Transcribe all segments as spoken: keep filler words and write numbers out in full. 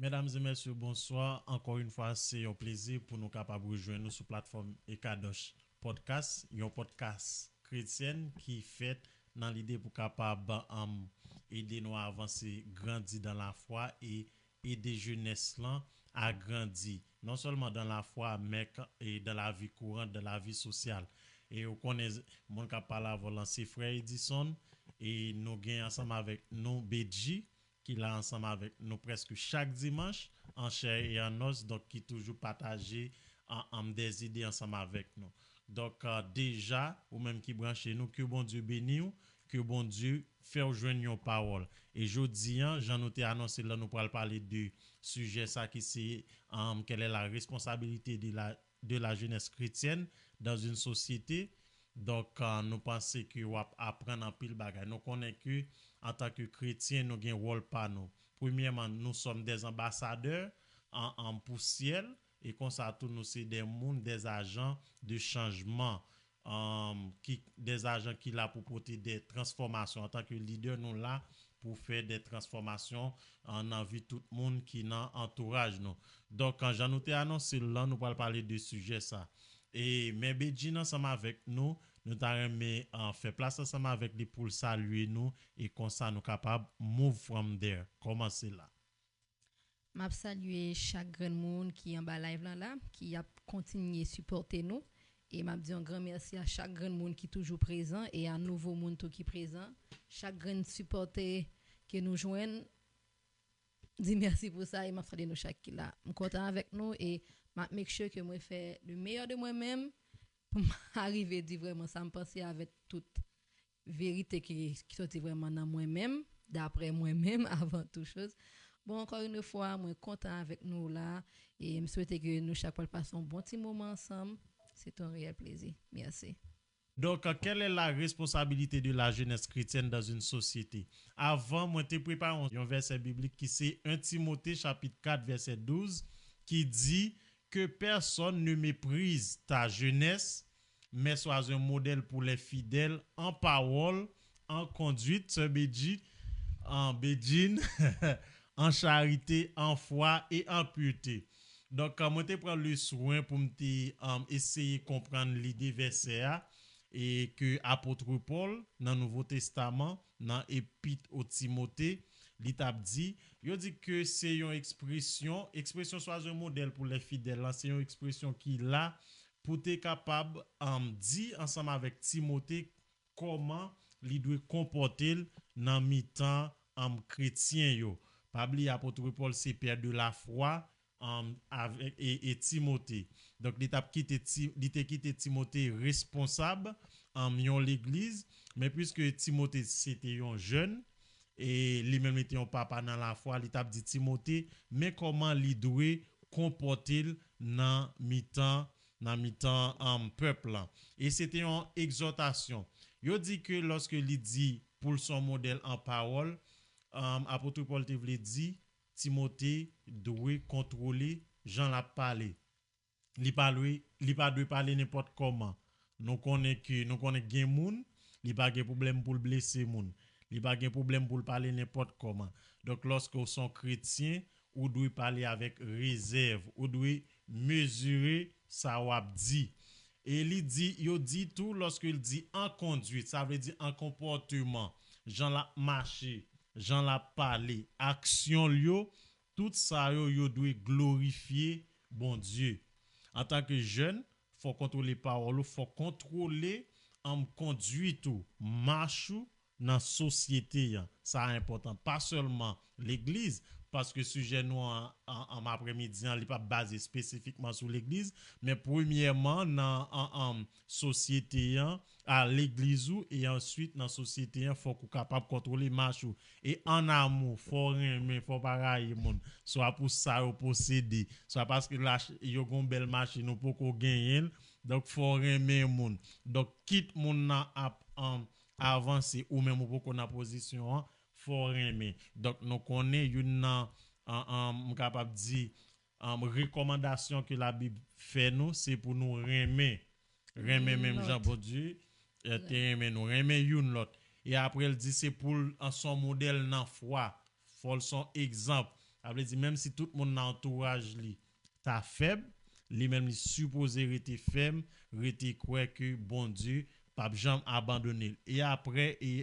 Medam e mesye, bonswa. Ankò yon fwa, se yon plezi pou nou kapab rejwenn nou sou platfòm Ekadosh Podcast, yon podcast kretyèn ki fèt nan lide pou kapab um, ede nou avanse, grandi dan lafwa e ede jenès lan a grandi, non sèlman dan lafwa, men e dan lavi kourant, dan lavi sosyal. E ou konnen, moun k ap pale avè w lan se frè Edison, e nou gen ansanm avèk nou Bedji, ki la ansanm avèk nou prèske chak dimanch, an chè e an nòs, donk ki toujou pataje an, an dèzide ansanm avèk nou. Donk, uh, deja, ou menm ki branche nou, ke Bondye beni w, ke Bondye fè w jwenn yon pawòl. E jodi an, jan nou te anonse l, nou pral pale de sijè sa ki se um, quelle est la responsabilité de la, de la jeunesse chrétienne dans une société. Donk, uh, nou panse ke w ap aprann anpil bagay. Nou konnen ke antanke kretyen, nou gen wòl pa nou. Premyèman, nous sommes des ambassadeurs an, an pou syèl, e konsa tou nou se de moun, des agents de changement, um, ki, des agents ki la pou pote de transfòmasyon. Antanke lidè, nou la pou fè de transfòmasyon an, nan vi tout moun ki nan antouraj nou. Donk, an jan nou te anonse l lan, nou pral pale de sijè sa. E men Bedjine ansanm avèk nou, nou ta renmen uh, fè plas ansanm avèk li pou l salye nou e konsa nou kapab move from there. Kòmanse la. M ap salye chak grenn moun ki anba live lan la, ki ap kontinye sipòte nou. E m ap di yon gran mèsi a chak grenn moun ki toujou prezan e a nouvo moun tou ki prezan. Chak grenn sipòte ke nou jwenn, di mèsi pou sa e m ap salye nou chak ki la. M kontan avèk nou e m ap make sure ke mwen fè le meilleur de mwen menm pou m arive di vrèman sa m panse avèk tout verite ki, ki soti vrèman nan mwen menm, daprè mwen menm, avan tout choz. Bon, encore une fois, mwen kontan avèk nou la e m swete ke nou chak pral pase yon bon ti moman ansanm. Se te yon reyèl plezi. Mèsi. Donk, quelle est la responsabilité de la jeunesse chrétienne dans une société? Avan, mwen te prepare yon, yon vèsè biblik ki se en Timote chapit kat vèsè douz ki di, que personne ne méprise ta jeunesse, mais sois un modèle pour les fidèles en parole, en conduite, sè Bedji, an Bedjine, en charité, en foi et en pureté. Donk, mwen te pran le swen pou m te um, eseye konprann lide vèsè a e ke apot Pòl nan Nouvo Testaman, nan epit o Timote, li t ap di, yo di ke se yon ekspresyon, ekspresyon sois un modèle pour les fidèles lan, se yon ekspresyon ki la pou te kapab um, di ansanm avèk Timote kòman li dwe konpòte l nan mitan um, kretyen yo. Pa bliye apot Pòl se pè de la fwa um, avèk, e, e Timote. Donk, li t ap kite, li te kite Timote responsab um, yon legliz, men piske Timote se te yon jèn, e li menm li te yon papa nan lafwa, li t ap di Timote, men kòman li dwe konpòte l nan mitan, nan mitan um, pèp lan. E se te yon egzòtasyon. Yo di ke lòske li di pou l se yon modèl an pawòl, um, apot Pòl te vle di, Timote dwe kontwole jan l ap pale. Li pa dwe, li pa dwe pale nenpòt kòman. Nou konnen ke, nou konnen gen moun, li pa gen pwoblèm pou l blese moun. Li pa gen pwoblèm pou l pale nenpòt kòman. Donk, lòske w se yon kretyen, ou dwe pale avèk rezèv, ou dwe mezire sa w ap di. E li di, yo di tou, lòske l di an kondwit, sa vle di an konpòteman, jan l ap mache, jan l ap pale, aksyon l yo, tout sa yo, yo dwe glorifye Bondye. Antanke jèn, fò kontwole pawòl ou, fò kontwole um, kondwit ou, mach ou nan sosyete an. Sa enpòtan, pa sèlman legliz, paske sijè nou an, an, an aprèmidi an, li pa baze espesifikman sou legliz, men premyèman nan an, an, sosyete an, a legliz ou, e answit nan sosyete an, fòk ou kapab kontwole mach ou. E an amou, fò w renmen, fò w pa rayi moun. Swa pou sa yo posede, swa paske yo gen yon bèl machin, ou poko genyen l. Donk, fò w renmen moun. Donk, kit moun nan ap um, avanse, ou menm ou poko nan pozisyon an, fò w renmen. Donk, nou konnen youn nan, um, um, m kapab di, um, rekòmandasyon ke Labib fè nou, se pou nou renmen. Renmen menm jan Bondye eh, te renmen nou. Renmen youn lòt. E apre, l di se pou l an se yon modèl nan fwa. Fò l se yon egzanp. Sa vle di, menm si tout moun nan antouraj li ta fèb, li menm li sipoze rete fèm, rete kwè ke Bondye p ap janm abandone l. E apre, e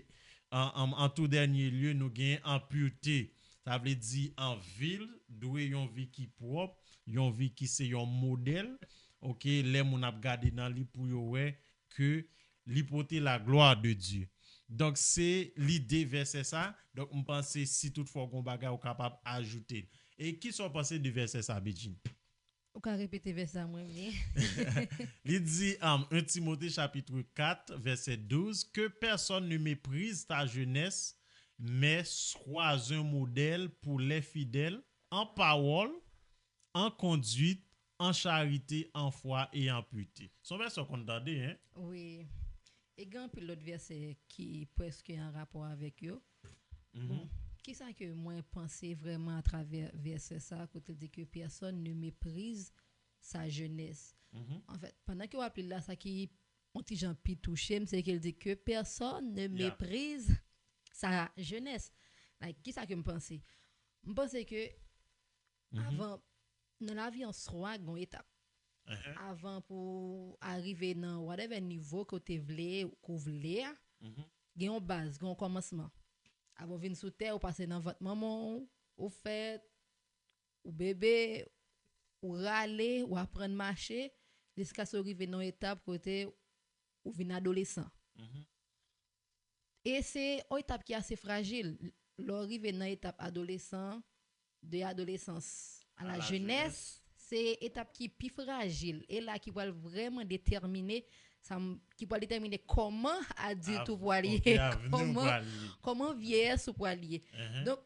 an, an, an tou dènye lye, nou gen anpirte. Sa vle di, an vi l dwe yon vi ki pwòp, yon vi ki se yon modèl. Oke, lè moun ap gade nan li pou yo wè ke li pote la gloire de Dieu. Donk, se lide vèsè sa. Donk, m panse si toutfwa w gen yon bagay ou kapab ajoute. E kisa w panse de vèsè sa, Bedjine? Ou ka repete vèsè sa mwen byen. Li di, um, un Timothée chapitre quatre, verset douze, que personne ne méprise ta jeunesse, mais sois un modèle pour les fidèles en parole, en conduite, en charité, en foi et en pureté. Se yon vèsè w konn tande, hein? Wi. E gen anpil lòt vèsè ki prèske an rapò avèk yo. Bon, kisa ke mwen panse vrèman atravè vèsè sa, kote l di ke personne ne méprise sa jeunesse. Anfèt, pandan ke w ap li l la, sa ki yon ti jan pi touche m, se ke l di que personne ne méprise sa jeunesse. Like, kisa ke m panse? M panse ke avan, nan lavi an swa, gen yon etap. Avan pou w arive nan whatever nivo ke w te vle, ke w vle a, gen yon baz, gen yon kòmansman. Avan w vin sou tè, ou pase nan vant manman w, ou fèt, ou bebe, ou rale, ou aprann mache, jiskaske w rive nan yon etap kote ou vin adolesan. E se yon etap ki ase frajil. Lè w rive nan etap adolesan, de adolesans a la jenès, se etap ki pi frajil. E la ki pral vrèman detèmine, sa m- ki pral detèmine kòman adilt ou pral ye, kòman, kòman vyeyès ou pral ye. Donk,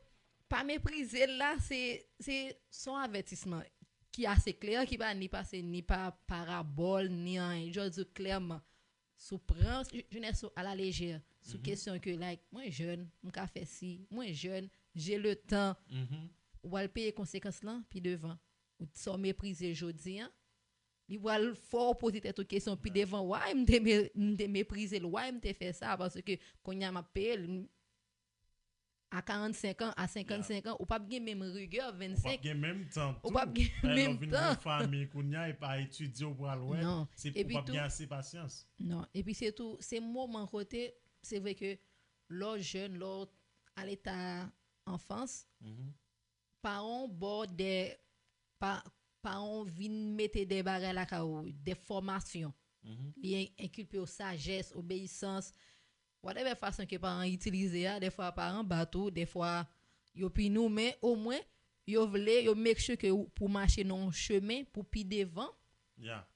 pa meprize l la, se, se, se yon avètisman ki ase klè, ki pa ni pase, ni pa parabòl, ni anyen. Jodi klèman, si w pran je- jenès ou alalejè, sou kesyon ke, like, mwen jèn, m ka fè si, mwen jèn, j'ai le temps, ou pral peye konsekans lan pi devan. Ou sa w meprize jodi an, li pral fè w poze tèt ou kesyon pi devan, why m te me- m te meprize l, why m te fè sa, paske kounye a m ap peye l. A karannsenk an, a senkannsenk an, ou p ap gen menm rigè vennsenk. Ou p ap gen menm tan tou. Ou p ap gen menm tan. Lè w vin gen yon fanmi kounye a, e pa etidye w pral wè, non, se ou p ap gen ase pasyans. Non, epi se tou, se moman kote, se vre ke lè w jèn, lè w a leta anfans, paran w ba w de, pa, paran w vin mete de bagay lakay ou, de fòmasyon. Li en- enkilpe w sajès, obeyisans, whatever fason ke paran itilize a, dèfwa paran bat ou, dèfwa yo pini w, men omwen, yo vle, yo make sure ke ou- pou w mache nan yon chemen, pou pi devan,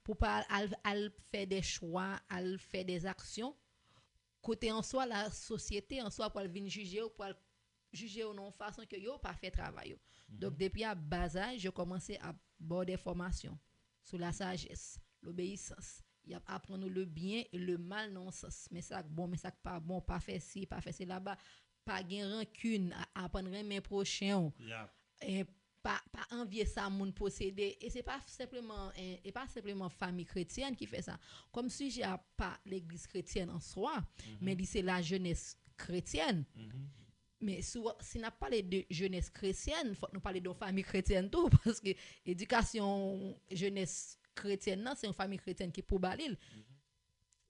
pou pa al, al, al fè de chwa, al fè de aksyon, kote an swa, la sosyete an swa pral vin jije w, pral jije w nan yon fason ke yo pa fè travay yo. Donk, depi a ba zaj, yo kòmanse ap ba w de fòmasyon sou la sajès, lobeyisans. Y ap aprann ou le byen e le mal nan yon sans. Men sa k bon, men sa k pa bon, pa fè si, pa fè sela, pa gen rankin, a- aprann renmen pwochen w. E pa, pa anvye sa moun posede. E se pa senpleman, e, e pa senpleman fanmi kretyèn ki fè sa. Kòm sijè a pa legliz kretyèn an swa, men li se lajenès kretyèn. Men si, w- si n ap pale de jenès kretyèn, fòk nou pale de yon fanmi kretyèn tou, paske edikasyon jenès kretyèn nan, se yon fanmi kretyèn ki pou ba li l.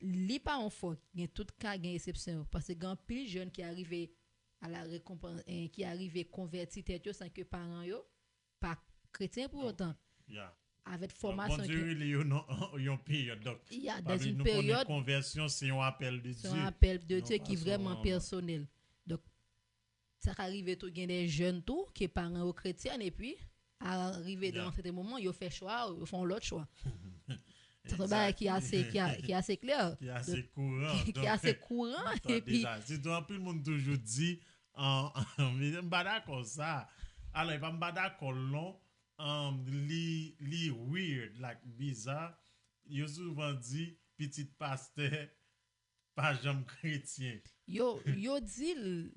Li pa yon fòt, gen tout ka, gen eksepsyon yo. Paske gen anpil jèn ki arive a la rekonpan- eh, ki arive konvèti tèt yo san ke paran yo pa kretyen pou otan. Avèk fòmasyon Bondye rele yo nan yon peryòd. Donk, ya, dans une période, konvèsyon se yon apèl de Dye. Se yon apèl de Dye ki vrèman pèsonèl. Donk, sa ka rive tou, gen de jèn tou, ke paran yo kretyèn, epi, a rive nan yon sèten moman, yo fè chwa, yo fè yon lòt chwa. Sa se yon bagay ki ase, ki a- ki ase klè. Ki ase kouran, ki ase kouran, epi sitou anpil moun toujou di, an- an- m pa dakò sa. Alò, e pa m pa dakò l non, um, li, li weird, like, biza. Yo souvan di, pitit pastè pa janm kretyen. Yo, yo di l,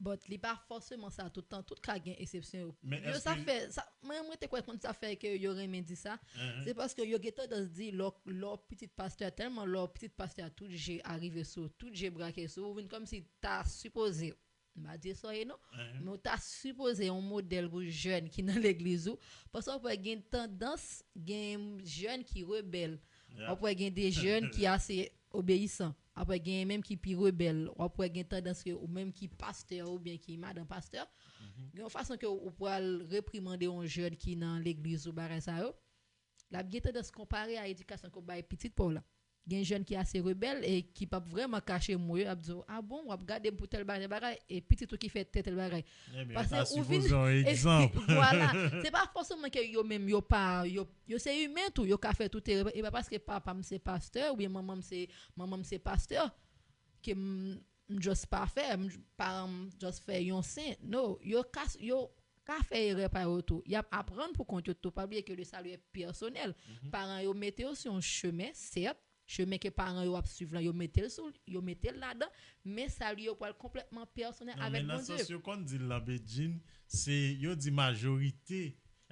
but li pa fòseman sa tout tan. Tout ka gen eksepsyon yo. Yo sa fè, sa, mwen, mwen te kwè konn sa fè ke yo renmen di sa. Se paske yo gen tandans di, lè w- lè w pitit pastè, tèlman lè w pitit pastè, tout je a rive sou, tout je brake sou ou, vin kòmsi ta sipoze M pa di sa ye non. Men ou ta sipoze yon modèl pou jèn ki nan legliz ou. Paske w ap wè gen tandans, gen jèn ki rebèl. W ap wè gen de jèn ki ase obeyisan. W ap wè gen menm ki pi rebèl. W ap wè gen tandans ke ou menm ki pastè oubyen ki madan pastè. Gen yon fason ke ou pral reprimande yon jèn ki nan legliz ou bagay sa yo. L ap gen tandans konpare a edikasyon ke w bay pitit pa w la. Gen jèn ki ase rebèl e ki p ap vrèman kache mo yo, ap di w, "A bon, w ap gade m pou tèl bagay, tèl bagay, e pitit ou ki fè tèl, tèl bagay." Paske ou vin, e, vwala, se pa fòseman ke yo menm, yo pa, yo, yo se imen tou, yo ka fè tout erè. E pa paske papa m se pastè, oubyen manman m se, manman m se pastè, ke m, m just pa fè, m, paran m just fè yon sen. No, yo ka, yo ka fè erè pa yo tou. Y ap aprann pou kont yo tou. Pa bliye ke le salut est personnel. Paran yo mete yo sou yon chemen, sèt, chemen ke paran yo ap swiv lan, yo mete l sou, yo mete l ladan, men sali yo pral konplètman pèsonèl avèk Bondye. Non, men nan sans yo konn di l lan, Bedjine, se, yo di majorite.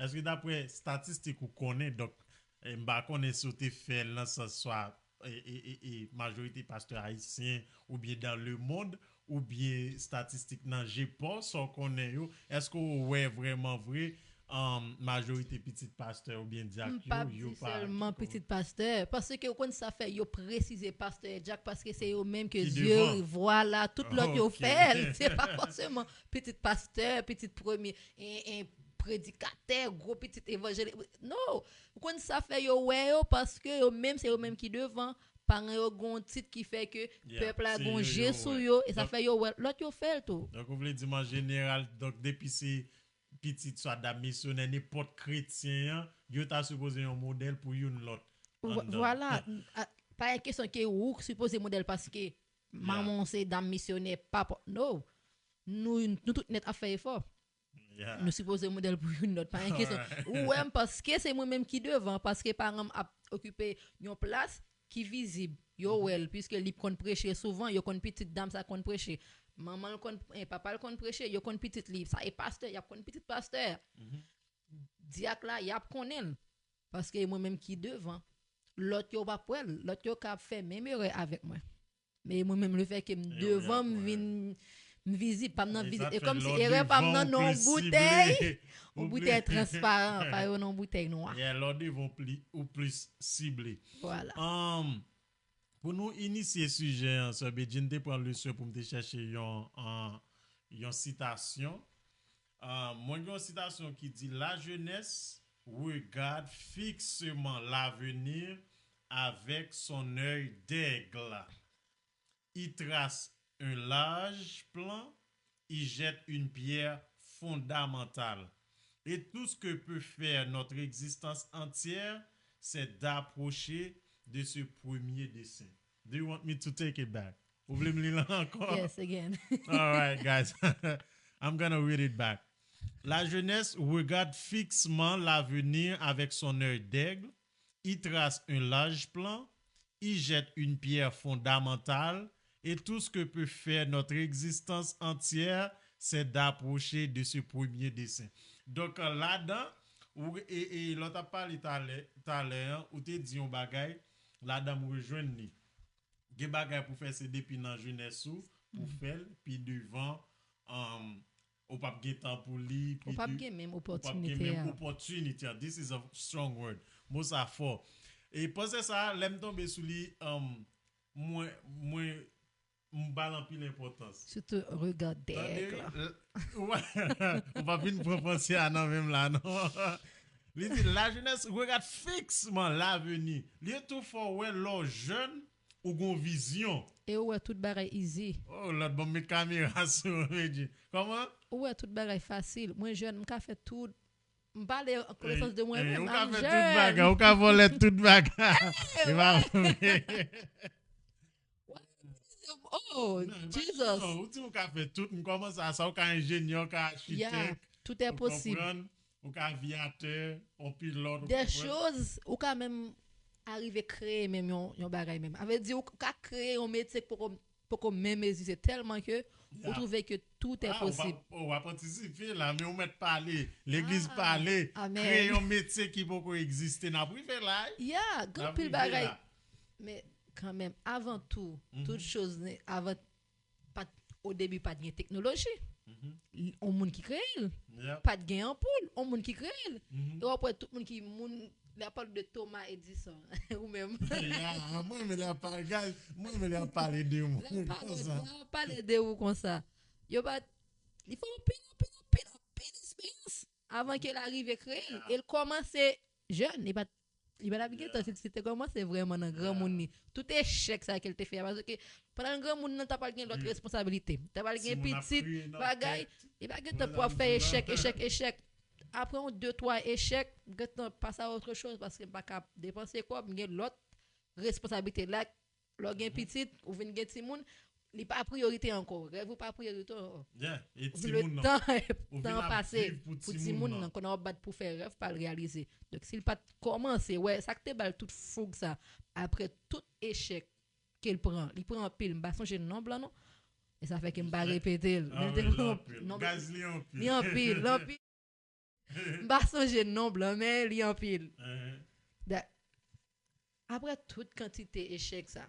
Èske daprè statistik ou konnen, donk, e, m pa konnen si w te fè l nan sans swa e, e, e, e majorite pastè ayisyen oubyen dans le monde, oubyen statistik nan je pa w, sa w konnen yo, èske w wè vrèman vre, um, majorite pitit pastè oubyen dyak yo, yo pa di sèlman pitit pastè, paske ou konn sa fè yo presize pastè e dyak, paske se yo menm ke Dye, vwala, tout lòt yo fè l, se pa fòseman pitit pastè, pitit premye, en, en, predikatè, gwo pitit evanjelis. No, ou konn sa fè yo wè yo, paske yo menm, se yo menm ki devan. Paran yo gen yon tit ki fè ke pèp la gen yon je sou yo, e sa fè yo wè lòt yo fè l tou. Donk, ou vle di m an jeneral, donk, depi se pitit swa dam misyonè, nenpòt kretyen an, yo ta sipoze yon modèl pou youn lòt anndan. Vwala. Pa gen kesyon ke ou sipoze modèl paske manman w se dam misyonè, papa, no. Nou, nou tout nèt ap fè efò. Nou sipoze modèl pou youn lòt, pa gen kesyon. Ou wè m, paske se mwen menm ki devan, paske paran m ap okipe yon plas ki vizib. Yo wè l, piske li konn preche souvan, yo konn pitit dam sa konn preche. Manman l konn, e, papa l konn preche, yo konn pitit li. Sa e pastè, y ap konn pitit pastè. Dyak la, y ap konnen l. Paske mwen menm ki devan. Lòt yo p ap wè l. Lòt yo ka ap fè menm erè avèk mwen. Men mwen menm, lefètke m devan, m vin, m vizib, pa m nan vizib. E kòmsi erè pa m nan, nan yon boutèy, yon boutèy transparan, pa yon, nan yon boutèy nwa. Yeah, lè w devan, ou pli, ou plis sible. Vwala. Um, pou nou inisye sijè an, sè Bedjine te pran leson pou m te chèche yon, an, yon sitasyon. Ah, mwen gen yon sitasyon ki di, "La jeunesse regarde fixement l'avenir avec son œil d'aigle. Il trace un large plan, il jette une pierre fondamentale. Et tout ce que peut faire notre existence entière, c'est d'approcher de ce premier dessein." Do you want me to take it back? Ou vle m li l ankò? Yes, again. All right, guys. I'm gonna read it back. La jeunesse regarde fixement l'avenir avec son œil d'aigle. Il trace un large plan. Il jette une pierre fondamentale. Et tout ce que peut faire notre existence entière, c'est d'approcher de ce premier dessein. Donk, ladan, ou, e, e lè w t ap pale talè, talè an, ou te di yon bagay, ladan m rejwenn li. Gen bagay pou fè, se depi nan jenès ou pou fè l, pi devan, um, ou p ap gen tan pou li, pi ou p ap gen menm opòtinite a. This is a strong word. Mo sa fò. E panse sa, lè m tonbe sou li, um, mwen, mwen, m ba l anpil enpòtans. Sitou rega dèg la. Ou pa vin pran panse a nan men m la, non. Li di, la jeunesse regarde fixement l'avenir. Li tou fò wè lè w jèn, ou gon vizyon. E ou wè tout bagay easy. Oh, lòt bon, m met kamera sou ou, Bedjine. Kòman? Ou wè tout bagay fasil. Mwen jèn, m ka fè tout. M pale an konesans de mwen menm, ou ka fè tout bagay, ou ka vòlè tout bagay. E pa vre. Oh, Jesus. Ou di ou ka fè tout, m kòmanse a sa, ou ka enjenyè, ou ka achitèk, tout est possible. Ou ka aviyatè, ou pilòt, ou konprann? Des choses, ou ka menm arive kreye menm yon, yon bagay menm. A vle di, ou ka kreye yon metye k poko, poko menm egziste tèlman ke ou twouve ke tout est possible. Ah, ou pa, ou ap antisipe la, men ou mèt pale, legliz pale, kreye yon metye ki poko egziste, n ap rive la, wi. Yeah, gen anpil bagay. Men kanmenm, avan tou, tout choz, avan, pa t, o debi pa t gen teknoloji. Mhm. L- On moun ki kreye l. Yeah. Pa t gen anpoul, on moun ki kreye l. Mhm. E w ap wè tout moun ki moun, lè y ap pale de Thomas Edison, ou menm. Ya, mwen, men lè ap pale, guys, mwen, men lè ap pale de Lè moun y ap pale, konsa. lè y ap pale de ou konsa. Yo pa t, li fè anpil, anpil, anpil, anpil, anpil esperyans avan ke l arive kreye l. E l kòmanse jèn, li pa t li pa t ap gen tan si, si te kòmanse vrèman nan granmoun li. Tout echèk sa ke l te fè a, paske pandan l granmoun nan, ta pral gen lòt responsabilite. Ta pral gen pitit, bagay, li pa gen tan pou ap fè echèk, echèk, echèk. Apre yon de twa echèk, gentan pase a otre choz, paske m pa ka depanse kòb, m gen lòt responsabilite. Lè, lè w gen pitit, ou vin gen timoun, li pa priyorite ankò. Rèv ou pa priyorite ankò. Yeah, e Ou vin le timoun nan. Tan, Ou vin tan ap pase viv pou pou timoun timoun nan. Nan. Konnen w ap bat pou fè rèv pa l reyalize. Donk, si l pa t kòmanse, wè, sa k te ba l tout foug sa, apre tout echèk ke l pran, li pran anpil, m pa sonje nonb lan non. E sa fè ke m pa repete l. Men l te pran nonb. Gaz li anpil. Li anpil, li anpil. M pa sonje nonb lan, men li anpil. Uh-huh. Da- Apre tout kantite echèk sa,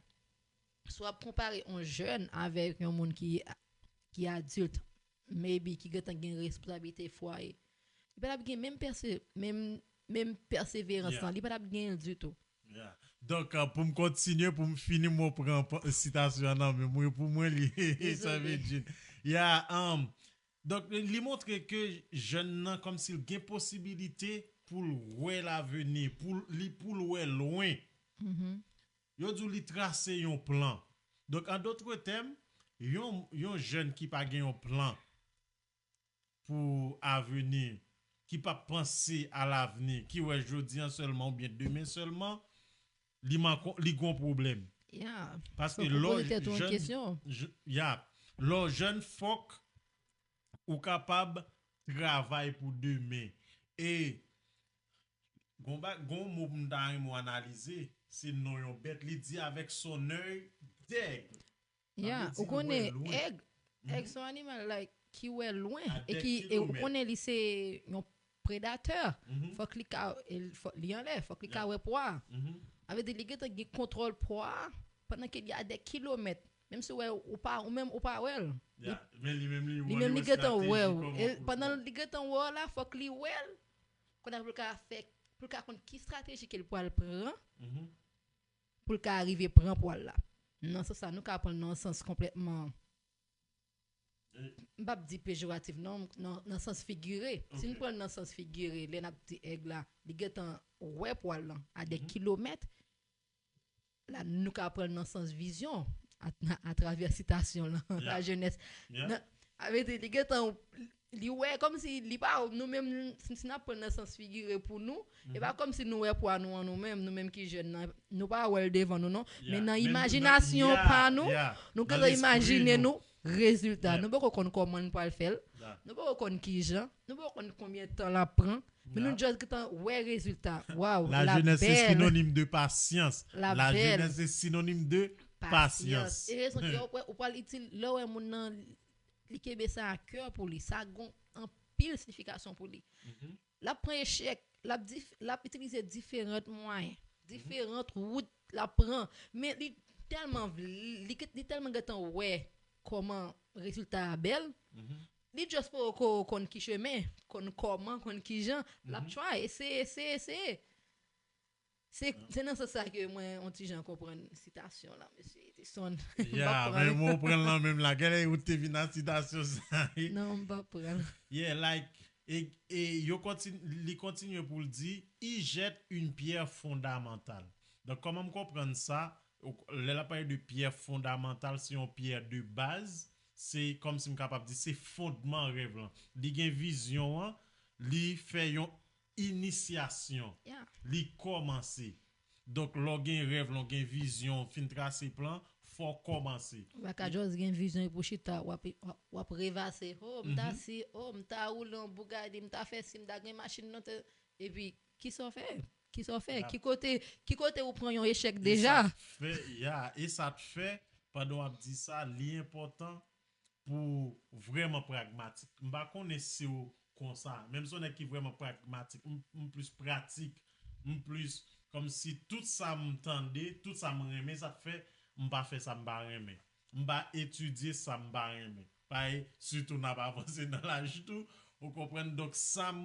si w ap konpare yon jèn avèk yon moun ki, ki adilt, maybe, ki gentan gen responsabilite fwaye, li pa t ap gen menm pèse, menm, menm pèseverans Yeah. Lan, li pa t ap gen l ditou. Yeah. Donk, uh, pou m kontinye, pou m fini, mwen pran pa- sitasyon an nan men mwen, pou mwen, li, sa vle di. Yeah, um, donk, li montre ke jèn nan, kòmsi l gen posibilite pou l wè lavni, pou l- li, pou l wè lwen. Mhm. Yo di w li trase yon plan. Donk, an dòt tèm, yon, yon jèn ki pa gen yon plan pou avni, ki pa panse a lavni, ki wè jodi an sèlman oubyen demen sèlman, li manko, li gon pwoblèm. Yeah. Paske Fòk ou lò poze tèt ou yon jèn, kesyon. j- ya, lò jèn fòk ou kapab travay pou demen. E gon ba- gon mo m ta renmen w analize, se non yon bèt, li di avec son œil d'aigle. Yeah, Sa vle ou di konnen wè lwen. Èg, Mhm. Èg se yon animal like ki wè lwen A e dè ki e ou kilomèt. Konnen li se yon predatè. Mhm. Fòk li ka e l- fò- li anlè, fòk li ka Yeah. Wè pwa. Mhm. Sa vle di li gentan gen kontwòl pwa a pandan ke li a dè kilomèt. Menm si w wè ou pa ou menm ou pa wè l. Li- Ya, men li menm li Li wè, menm li li wè gentan strateji wè w. kòman E pou l pandan fè. Li gentan wè w la, fòk li wè l. Kounye a pou l ka fè, pou l ka konn ki strateji ke l pral pran Mhm. pou l ka rive pran pwa l la. Nan sans sa, nou ka pran l nan yon sans konplètman, E- m p ap di pejoratif, non, nan, nan sans figire. Si n Ok. Pran l nan sans figire, lè n ap di Èg la, li gentan wè pwa l lan a dè Mhm. kilomèt, la, nou ka pran l nan sans vizyon, a- atravè sitasyon lan, Yeah. lajennès. Yeah. Nan- Sa vle di, li gentan, li wè kòmsi li pa, nou menm, si, si n ap pran l nan sans figire pou nou, e pa Mhm. kòmsi nou wè pwa nou an nou menm, nou menm ki jèn nan, nou pa wè l devan nou non. Yeah. Men nan Men nou- imajinasyon yeah, pa nou, yeah. Nou Nan gentan lespri imajine nou. Nou rezilta. Yeah. Nou poko konn kòman n pral fè l. Yeah. Nou poko konn kijan. Nou poko konn konbyen tan l ap pran. Men Yeah. Nou just gentan wè rezilta. Waw, La la jeunesse est belle. Synonyme de patience. La La belle. Jeunesse est synonyme de patience. E rezon ki ou pral- ou pral itil, lè w wè moun nan, li kenbe sa a kè pou li. Sa gon anpil siyifikasyon pou li. Mhm. L ap pran echèk, l ap dif- l ap itilize diferan mwayen, diferan wout l ap pran. Men li tèlman vle, li, li tèlman gentan wè kòman rezilta a bèl, Mhm. li just poko konn ki chemen, konn kòman, konn kijan, l ap Mhm. Try, eseye, eseye, eseye. Se se nan sans sa ke mwen, yon ti jan konprann sitasyon la, mesye Edison. M p ap Ya, pran men mwen pran l nan menm la. Gade ou te vin nan sitasyon sa. Non, m p ap pran l. Yeah, like, e, e yo kontin, li kontinye pou l di, il jette une pierre fondamentale. Donk, kòman m konprann sa, ou- lè l ap pale de pierre fondamentale, se yon pierre de base, se kòmsi m kapab di, se fondman rèv lan. Li gen vizyon an, li fè yon inisyasyon, Yeah. Li kòmanse. Donk, lè w gen rèv, lè w gen vizyon, w fin trase plan, fò w kòmanse. Ou pa ka just gen vizyon epi w chita, w ap, w ap, w ap revase. Oh, m ta Mhm. Si, oh, m ta woule yon Bugatti, m ta fè si, m ta gen machin nan, te- epi, kisa w fè? Kisa w fè? Yeah. Ki kote, ki kote ou pran yon echèk E deja? Sa k fè, ya, e sa k fè, pandan w ap di sa, li enpòtan pou w vrèman pragmatik. M pa konnen si w konsa. Menm si w nèg ki vrèman pragmatik, m, m plis pratik, m plis kòmsi tout sa m tande, tout sa m renmen, sa k fè m pa fè sa m pa renmen. M pa etidye sa m pa renmen. Paske sitou n ap avanse nan laj tou, ou konprann? Donk, sa m,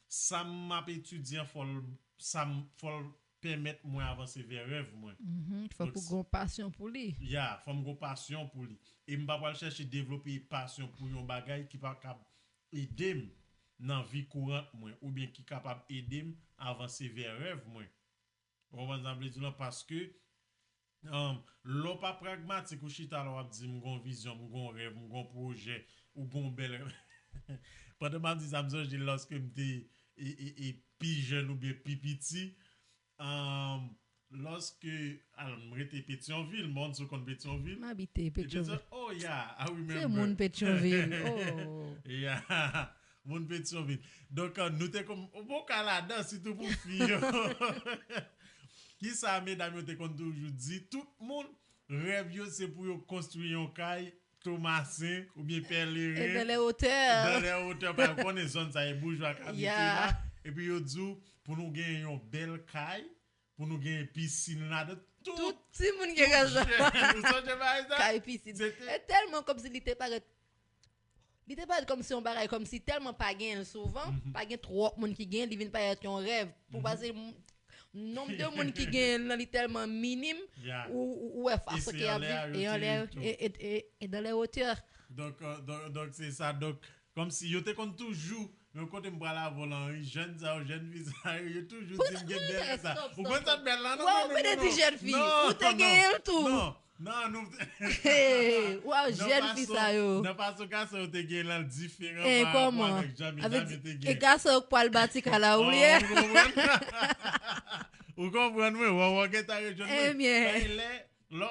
sa m ap etidye an, fò l, sa m, fò l pèmèt mwen avanse vè rèv mwen. Mhm, fòk ou gen yon pasyon pou li. Ya, fò m gen yon pasyon pou li. E m pa pral chèche devlope pasyon pou yon bagay ki pa kab ede m nan vi kourant mwen, oubyen ki kapab ede m avanse vè rèv mwen. Ou konprann sa m vle di la? Paske, um, lè w pa pragmatik, ou chita la w ap di, "M gon vizyon, m gon rèv, m gon pwojè, ou gon bèl." Pandan m ap di sa, m sonje lòske m te e, e, e, pi jèn oubyen pi piti. Um, lòske, alò, m rete Petyonvil, moun sou konn Petyonvil. M abite Petyonvil. Oh, yeah, I Se remember. Moun Petyonvil. Oh. Yeah. Moun Petyonvil. Donk, uh, nou te konn, ou bon ka ladan, sitou pou fi yo. Kisa medam yo te konn toujou di? Tout moun, rèv yo se pou yo konstwi yon kay Tomasen oubyen Pèleren. Et dans les hauteurs. Dans les hauteurs, pa yo konnen zòn sa, e boujwa k abite Yeah. la. Epi yo di w, pou nou gen yon bèl kay, pou nou gen pisin ladan, tout Tout timoun gen rezon. jèn, ou sonje bagay sa? Kay pisin. Se te- E tèlman kòmsi li te parèt. Li te parèt kòmsi yon bagay, kòmsi tèlman pa gen l souvan, Mhm. pa gen twòp moun ki gen l, li vin parèt yon rèv. Pou Mhm. pase m- nonb de moun ki gen l nan li tèlman minim, Yeah. ou ou- ou wè fason se ke y ap anlè a viv, yo e te anlè, ye tou. e, e, e, e dans les hauteurs. Donk, euh, donk, donk se sa. Donk, kòmsi yo te konn toujou, yon kote m pral avè w lan, wi, jèn sa yo, jèn fi sa yo, yo toujou Pou- di m gen non, bèl non, sa. Stop, Ou stop, konn sa stop. bèl la? Non, Wè, non, ou non, vle non, di non. Jèn fi. Non, Ou te non, gen l tou. Non, non, nou. Hey, waw, Nan jèn fi fason- sa yo. Nan fason gason yo te gen lan diferan Eh, pa rapò kòman? avèk jan Avèk medam yo te e gen. gason yo k pral bati kay la, ou Oh, liye? ou konprann? Ou konprann mwen, wè, wè, gen ta rejwenn mwen. Eh bien. Paske lè, lò,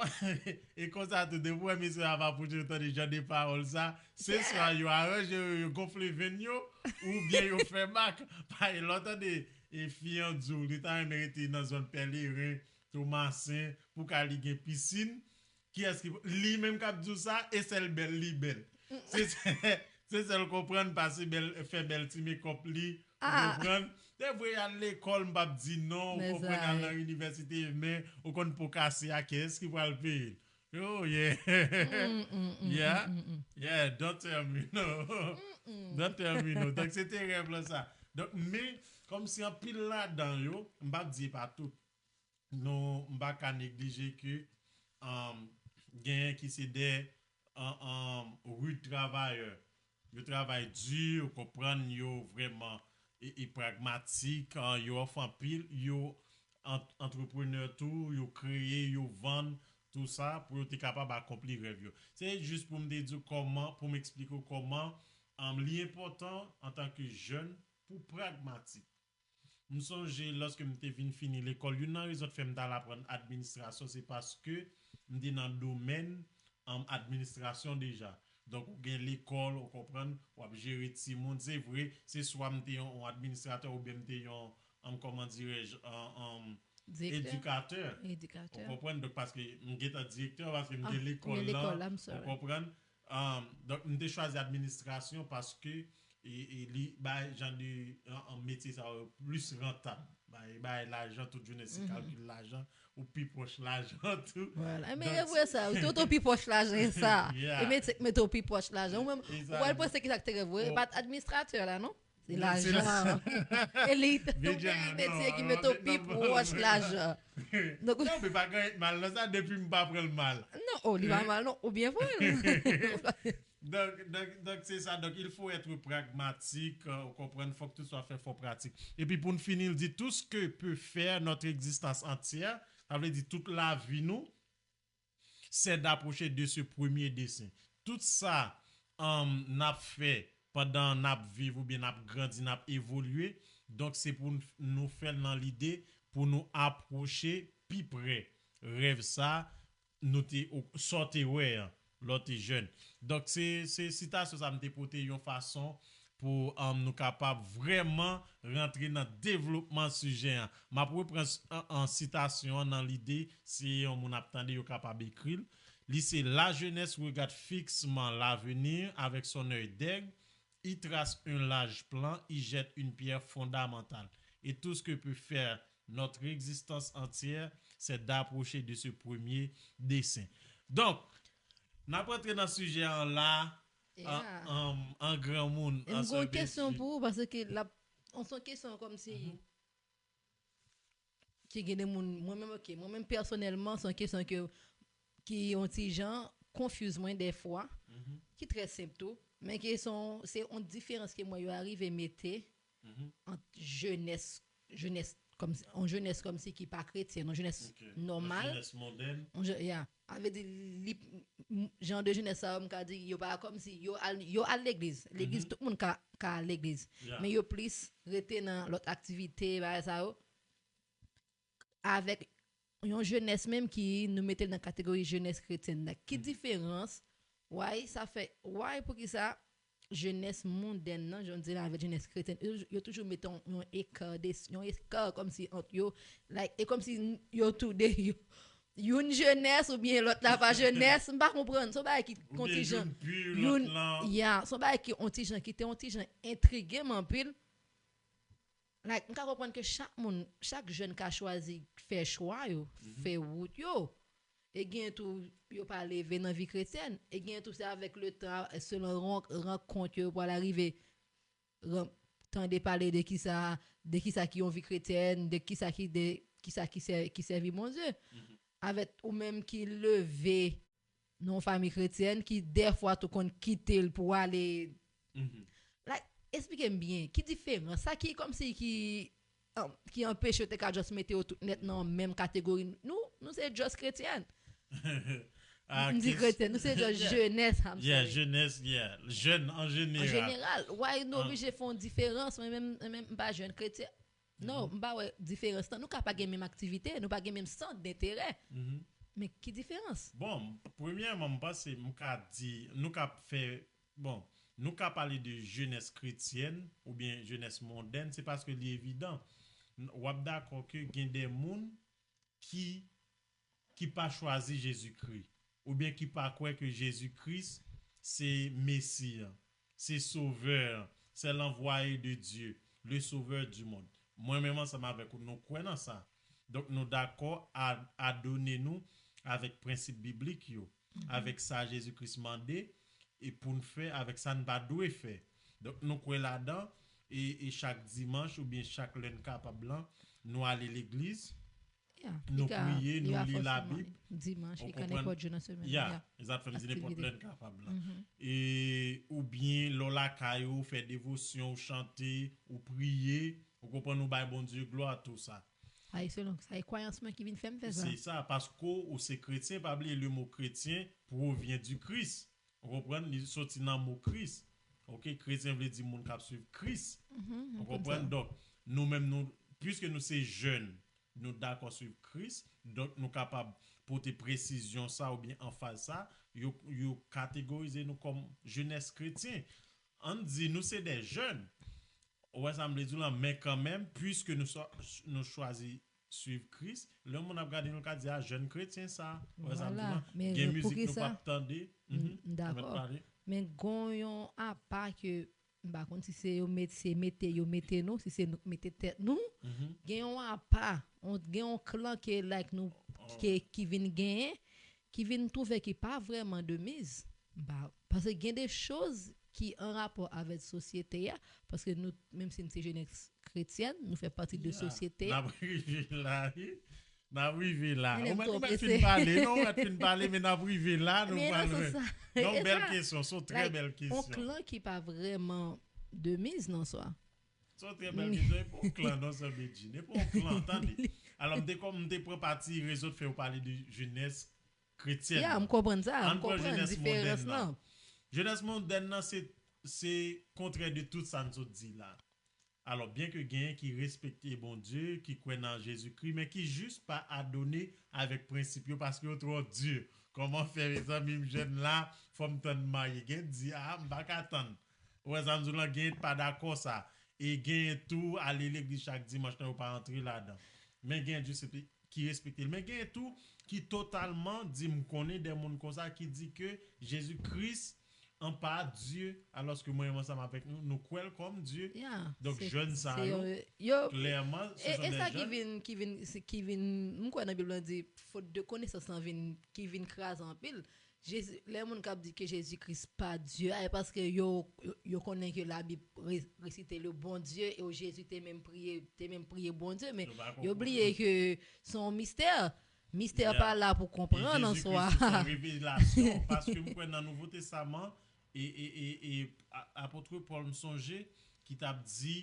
e konsa tou, depi w wè mesye a pa pote yo tande jan de pawòl sa, se swa yo aranje yo, yo gonfle venn yo, oubyen yo fè bak. Paske lè w tande e fi an di w, li ta renmen rete nan zòn Pèleren, Tomasen, pou ka li gen pisin, kiyès ki, li menm k ap di w sa, e sèl bèl li bèl. Se, se, se sèl konprann, pase bèl, fè bèl ti mekòp li, ou Ah. konprann? Se vre, al lekòl, m p ap di non, ou Mezanmi. konprann, al nan inivèsite, men ou konn po kase a, kiyès ki pral peye l? Oh, yeah. Mm, mm, mm, Yeah. mm, mm, mm. Yeah, don't tell me no. Mm. Don't tell me no. Donk, se te rèv lan sa. Donk, men, kòmsi anpil ladan yo, m p ap di e pa tout. Nou, m pa ka neglije ke, um, genyen ki se de, um, um, rude travayè. Yo travay di, ou konprann, yo vrèman e, e pragmatik, uh, yo ofè anpil, yo ant-, antreprenè tou, yo kreye, yo vann, tou sa, pou yo te kapab akonpli rèv yo. Se jis pou m te di w kòman, pou m eksplike w kòman, um, li enpòtan antanke jèn pou pragmatik. M sonje lòske m te vin fini lekòl, youn nan rezon k fè m t al aprann administrasyon, se paske m te nan domèn, um, administrasyon deja. Donk, ou gen lekòl, ou konprann, w ap jere timoun. Se vre, se swa m te yon, yon administratè oubyen m te yon, um, kòman dirèj, um, um, Direktè. Edikatè. Ou Edikatè. Konprann? Donk, paske m gentan direktè, paske m Ah, gen ou gen lekòl lekòl la, la, m ou sorry. Konprann? Um, donk, m te chwazi administrasyon paske e, e li bay jan de an, an metye sa yo plis rantab. Bay, bay lajan tout jounen se Mhm. kalkil lajan, ou pi pwòch lajan tou. Voilà. Men Donk, e vre sa, ou te, ou te pi pwòch lajan sa. Yeah. E metye k mete w pi pwòch lajan. Ou menm, E ou sa, pral panse ki sa k te rèv ou. E oh. pa t administratè la, non? Se Non, se lajan. E li, ou Vin di, gen ah, metye non, ki ah, mete w non, pi non, pwòch non. Lajan. Donk, Non, men pa gen mal nan sa depi m pa pran l mal. Non, oh, li pa mal, non. Ou byen pran l. Donk, donk, donk, se sa. Donk, il faut être pragmatique, euh, ou konprann, fòk tout sa fè fò pratik. Epi pou n fini, l di, tout ce que peut faire notre existence entière, sa vle di tout lavi nou, c'est d'approcher de ce premier dessein. Tout sa, um, n ap fè pandan n ap viv oubyen n ap grandi, n ap evolye. Donk, se pou n, nou fè l nan lide pou nou apwoche pi pre rèv sa, nou te, sa w te wè an, lè w te jèn. Donk, se, se sitasyon sa m te pote yon fason pou, um, nou kapab vrèman rantre nan devlopman sijè an. M ap repran s-, an, an sitasyon an nan lide, si yon moun ap tande, yo kapab ekri l. Li se: La jeunesse regarde fixement l'avenir avec son œil d'aigle, il trace un large plan, il jette une pierre fondamentale. Et tout ce que peut faire notre existence entière, c'est d'approcher de ce premier dessein. Donk, N ap rantre nan sijè an la, an, an, an granmoun, an sè Bedi. M gen yon kesyon pou ou, paske l ap, se yon kesyon kòmsi ki gen de moun, mwen menm, ok, mwen menm pèsonèlman, se yon kesyon ke, ki yon ti jan confuse mwen dèfwa, ki trè senp tou, men ke se yon, se yon diferans ke mwen yo arive mete ant jenès, jenès kòmsi, yon jenès kòmsi ki pa kretyèn, yon jenès nòmal. Yon jenès mondèn. Yon je-, ya. Sa vle di, li, m, jan de jenès sa yo, m ka di, yo pa kòmsi, yo al, yo al legliz. Legliz, tout moun ka, ka al legliz. Men yo plis rete nan lòt aktivite, bagay sa yo. Avèk yon jenès menm ki nou mete l nan kategori jenès kretyèn nan. Ki diferans? Why sa fè, why, poukisa jenès mondèn nan, jan w di la, avèk jenès kretyèn, yo, yo toujou mete yon, yon eka de, yon eka kòmsi ant yo, like, e kòmsi yo tou de, yo, youn jenès oubyen lòt la pa jenès, m pa konprann, se yon bagay ki, yon ti jan, youn, ya, se yon bagay ki, yon ti jan, ki te yon ti jan entrige m anpil. Like, m ka konprann ke chak moun, chak jèn ka chwazi fè chwa yo, fè wout yo. E gen tou, yo pa leve nan vi kretyèn. E gen tou, se avèk letan, selon ran-, rankont yo, yo pral arive ran-, tande pale de kisa, de kisa ki yon vi kretyèn, de kisa ki, de kisa ki sè-, ki sèvi Bondye. Avèk ou menm ki leve nan yon fanmi kretyèn ki dèfwa tou konn kite l pou ale. Like, esplike m byen, ki diferans? Sa ki kòmsi ki, um, ki anpeche yo te ka just mete yo tout nèt nan menm kategori? Nou, nou se just kretyèn. M di kretyèn, nou se just jenès, I'm sorry. Yeah, jenès, yeah. Jèn an jeneral. An jeneral, why nou oblije fè yon diferans? Mwen menm, mwen menm, m pa jèn kretyen. Non, m pa wè diferans lan. Nou ka pa gen menm aktivite, nou pa gen menm sant denterè. Men ki diferans? Bon, premyèman, m panse, m ka di, nou ka fè, bon, nou ka pale de jenès kretyèn oubyen jenès mondèn, se paske li evidan. N-, w ap dakò ke gen de moun ki, ki pa chwazi Jezikri, oubyen ki pa kwè ke Jezikri se Mesi an, se Sovè an, se l'envoyé de Dieu, le Sauveur du monde. Mwen menm ansanm avèk ou, nou kwè nan sa. Donk, nou dakò a, adone nou avèk prensip biblik yo, avèk sa Jezikri mande, e pou n fè, avèk sa n pa dwe fè. Donk, nou kwè ladan, e, e chak dimanch oubyen chak lè n kapab lan, nou ale legliz, nou priye, nou li Labib. Dimanch, li ka nenpòt jou nan semèn. Ya, e sa k fè m di nenpòt lè n kapab lan. E, oubyen, lè w lakay ou, fè devosyon, ou chante, ou priye, ou konprann, ou bay Bondye glwa, tou sa. Sa e selon, sa e kwayans mwen ki vin fè m fè sa. Se sa, paske w se kretyen, pa bliye le mot chrétien provient du Christ. Ou konprann? Li soti nan mo Kris. Oke, kretyen vle di moun k ap swiv Kris. Ou konprann? Donk, nou menm, nou, piske nou se jèn, nou dakò swiv Kris, donk nou kapab pote presizyon sa oubyen anfaz sa, yo, yo kategorize nou kòm jenès kretyen. Ann di nou se de jèn. Ou wè sa m vle di w lan, men kanmenm, piske nou, nou chwazi swiv Kris, lè moun ap gade nou, l ka di, "A, jèn kretyen sa." Ou wè sa m di w lan? Gen mizik nou p ap tande. M dakò. Men gen yon apa ke, m pa konn si se yo met-, se mete yo mete nou, si se nou k mete tèt nou. Gen yon apa, gen yon klan ke, like, nou, ke, ki vin genyen, ki vin twouve ki pa vrèman de miz. M pa, paske gen de choz ki an rapò avèk sosyete a, paske nou, menm si n se jenès kretyèn, nou fè pati de sosyete a. N ap rive la, wi. N ap rive la. Ou mèt, ou mèt fin pale, non, ou mèt fin pale, men n ap rive la, nou pral lwen. Non, bèl kesyon, se yon trè bèl kesyon. Yon klan ki pa vrèman de miz nan swa. Se yon trè bèl kesyon. E pa yon klan, non, sè Bedjine. E pa yon klan, tande. Alò, m te kòm, m te pran pati rezon fè w pale de jenès kretyèn. Ya, m konprann sa, m konprann diferans lan. Jenès mondèn nan, se, se kontrè de tout sa n sot di la. Alò, byen ke genyen ki respekte Bondye, ki kwè nan Jezikri, men ki jis pa adone avèk prensip yo, paske yo twò di. Kòman fè, mezanmi, m jèn la, fò m tann m marye? Gen di, a, m pa ka tann. Ou wè sa m di w lan, genyen pa dakò sa. E genyen tou, ale legliz chak dimanch lan, yo pa antre ladan. Men genyen jis ki respekte l. Men genyen tou ki totalman di, m konnen de moun konsa ki di ke Jezi Kris an pa Dye, alòske mwen menm ansanm avèk nou, nou kwè l kòm Dye. Donk, jèn sa yo, klèman, se e, e sa ki vin, ki vin, se, ki vin, m kwè nan Bib lan di, fot de konesans lan vin, ki vin kraze anpil. Jezi, lè moun k ap di ke Jezi Kris pa Dye a, e paske yo, yo, yo konnen ke Labib re- resite le Bon Dieu e Jezi te menm priye, te menm priye Bon Dieu, men yo bliye ke se yon mistè. Mistè pa la pou konprann an swa. Jezi Kris se yon revelasyon, paske m kwè nan Nouvo Testaman, e, e, e, e a- apot Pòl m sonje ki t ap di,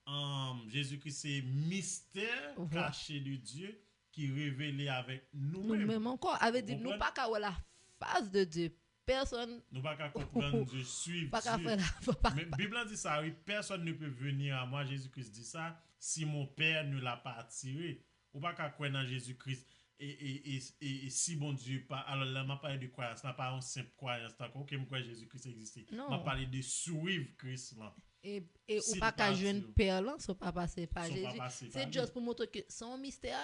um, Jezi Kris se mistè kache de Dye ki revele avèk nou menm. Nou menm ankò. A vle di, nou pa ka wè la face de Dieu. Pèsonn. Nou pa ka konprann Dye, suiv Dye. Pa ka fè la. Men Bib lan di sa, wi, personne ne peut venir à moi, Jésus-Christ dit ça, si mon Père ne l'a pas attiré. Ou pa ka kwè nan Jezi Kris e, e, e, e, e si Bondye pa, alò la, m ap pale de kwayans la, pa yon senp kwayans, tankou, ok, m kwè Jezi Kris egziste. M ap pale de swiv Kris lan. E, e ou pa ka jwenn Pè lan si w pa pase pa Jezi. Se just pou montre ke se yon mistè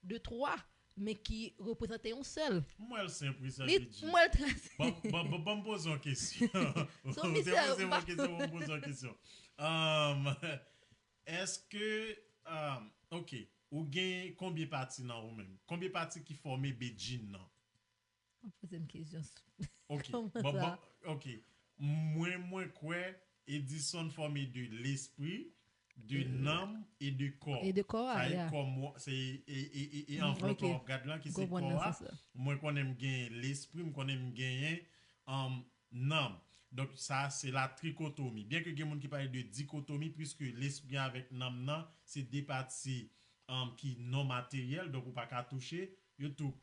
de twa, men ki reprezante yon sèl. M wè l senp, wi, sa Li, Bidji. M wè l trè senp. Ban, ban, ban, ban m poze yon kesyon. Se yon Ou te mistè, poze m yon pa kesyon, ban m poze yon kesyon. Um, èske, um, ok, ou gen konbyen pati nan ou menm? Konbyen pati ki fòme bedjine nan? Ou poze m kesyon. Ok, Kòman bon, sa? Bon, ok. Mwen, mwen kwè Edison fòme de lespri, de nanm e de kò. E de kò a, Sa e ya. Kò mwen, se e, e, e, e Mm, anvlòp ok. Ou ap gad lan ki se Konprann kò nan a. Sans la. Mwen konnen m gen lespri, m konnen m genyen um, nanm. Donk sa se la trikotomi. Byen ke gen moun ki pale de dikotomi, puiske lespri avèk nanm nan se de pati um, ki non materyèl, donk ou pa ka touche. Yo tou,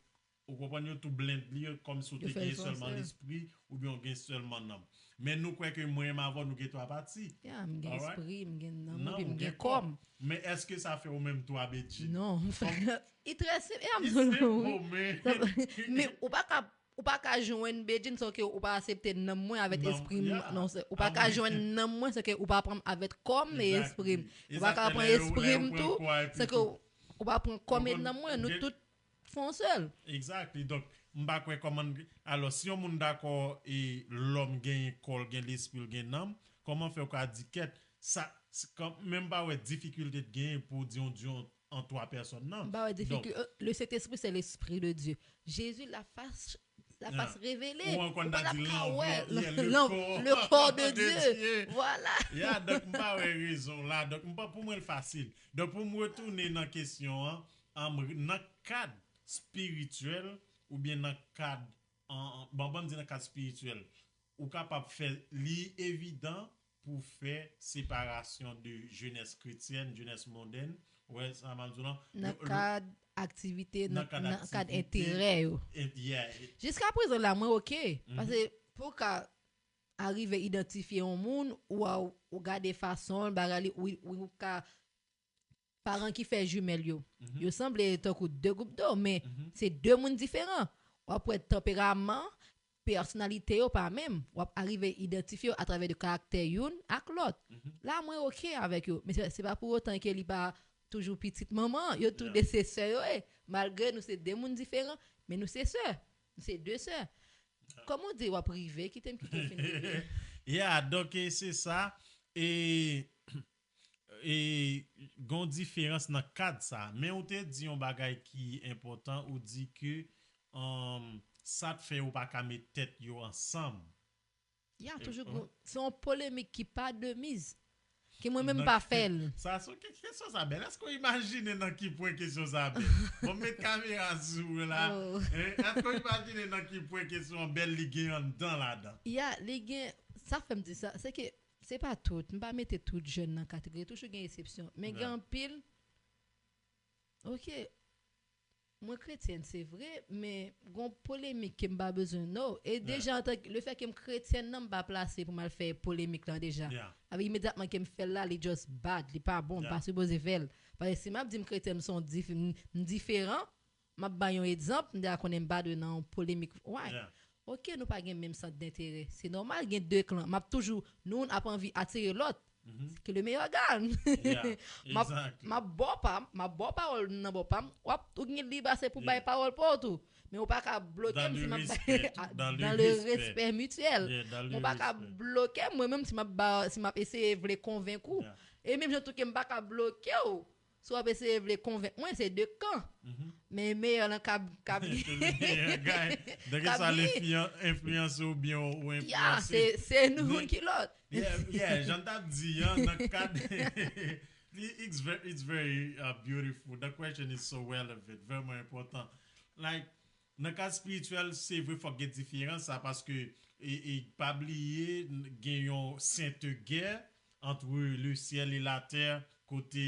ou konprann, yo tou blend li, kòm si w Yo te fè l gen sèlman fòse. Lespri oubyen w gen sèlman nanm. Men nou kwè ke mwen menm avè w, nou gen twa pati. Ya, m gen Alright? Lespri, m gen nanm, Nanm, epi m ou gen gen kò. Kò m. Men èske sa fè ou menm twa bedjine? Non. Kòm Li trè senp, e Li senp, absolument, wi. Bon, men Men ou pa ka, ou pa ka jwenn bedjine san ke ou pa aksepte nanm mwen avèk Nanm, espri m. Yeah. Non, se- ou pa ka Amen. Jwenn nanm mwen san ke ou pa pran m avèk kò m e Exactly. Espri m. Ou pa Exactly. Ka pran Lè yo, lè espri yo m pran tou kò a epi san ke tou. Ou, ou pa pran kò m e Konprann? Nanm mwen, nou Gen- tout fè yon sèl. Exactly. Donk, m pa kwè kòman, alò, si yon moun dakò e lòm genyen kò l, gen lespri l, gen nanm, kòman fè w ka di kèt, sa, s- kan, men m pa wè difikilte t genyen pou w di yon Dye an, an twa pèsòn nan. M pa wè Donk, difikilte. Le Saint-Esprit, c'est l'Esprit de Dieu. Jésus, la face, la face Ah. Révélée. Ou ankò Ou pa ta n di ap ka wè l'enveloppe, yeah, le l'en- corps le corps de de Dieu. Dieu. Voilà. Ya, donk m pa wè rezon la. Donk m pa, pou mwen l fasil. Donk pou m retounen nan kesyon an, an, nan kad espirityèl oubyen nan kad, an, an, bon, ban m di nan kad espirityèl, ou kapab fè li evidan pou fè separasyon de jenès kretyèn, jenès mondèn. Ou wè sa m ap di w lan? Nan Yo- yo- kad aktivite, nan, Nan kad nan kad aktivite. Enterè yo. Et, yeah, et Jiska prezan la, mwen oke. Mhm. Paske pou w ka arive idantifye yon moun, ou a, ou gade fason l, bagay li, ou, ou ka, paran ki fè jimèl yo. Mhm. Yo sanble tankou de gwoup do, men Mhm. se de moun diferan. W ap wè tanperaman, pèsonalite yo pa menm. W ap arive idantifye yo atravè de karaktè youn ak lòt. Mhm. La, mwen oke avèk yo. Men se, se pa pou otan ke li pa toujou pitit manman. Yo tou Yeah. de se sè yo ye. Malgre nou se de moun diferan, men nou se sè. Nou se de sè. Kòman w di w ap rive? Kite m kite w fin rive. Ya, donk, e, se sa. E, e, gon diferans nan kad sa. Men ou te di yon bagay ki enpòtan, ou di ke, um, sa t fè yo pa ka met tèt yo ansanm. Ya, E, toujou wi. Gon, se yon polemik ki pa de miz. Ke mwen menm m Nan pa ki- fè l. Sa, se ke- kesyon sa bèl. Èske w imajine nan ki pwen kesyon sa bèl? Bon, m met kamera sou ou la. Oh. Hein? Èske w imajine nan ki pwen kesyon an bèl li gen anndan ladan? Ya, li gen, sa fè m di sa, se ke se pa tout, m pa mete tout jèn nan kategori, toujou gen eksepsyon. Men gen Right. anpil, oke, mwen kretyèn, se vre, men gon polemik ke m pa bezwen, no. E Yeah. deja, antan ke, le fè ke m kretyèn nan, m pa plase pou m al fè polemik lan deja. Yeah. Avè imedyatman ke m fè l la, li just bad, li pa bon, m Yeah. pa sipoze fè l. Paske si m ap di m kretyèn, m se yon dif-, m, m diferan, m ap bay yon egzanp, m deja konnen m pa dwe nan yon polemik. Why? Yeah. Oke, nou pa gen menm sant denterè. Se nòmal, gen de klan. M ap toujou, nou ap anvi atire lòt. Mhm. Que le meilleur gagne. Yeah, M ap, exactly. M ap ba w pa m, m ap ba w pawòl nan ba w pa m, w ap, ou gen lib ase pou bay Yeah. pawòl pa w tou. Men ou pa ka bloke Dans m si le m ap respect, tou, dans le dans le respect. Respect mutuel. Yeah, dans le Ou pa ka respect. Bloke m, mwen menm si m ap ba, si m ap eseye vle konvenk ou. Yeah. E menm jan tou ke m pa ka bloke w Si w ap eseye vle konvenk mwen, se de kan. Men meyè lan k ap, k ap Donk e swa l enfliyanse w byen ou enfliyanse. Se, se nou ki lòt. Yeah, yeah, jan t ap di an, nan kad it's very, it's very uh, beautiful. The question is so relevant, vrèman enpòtan. Like, nan kad espirityèl, se vre fòk gen diferans sa, paske e, e pa bliye gen yon sente gè entre le ciel et la terre, kote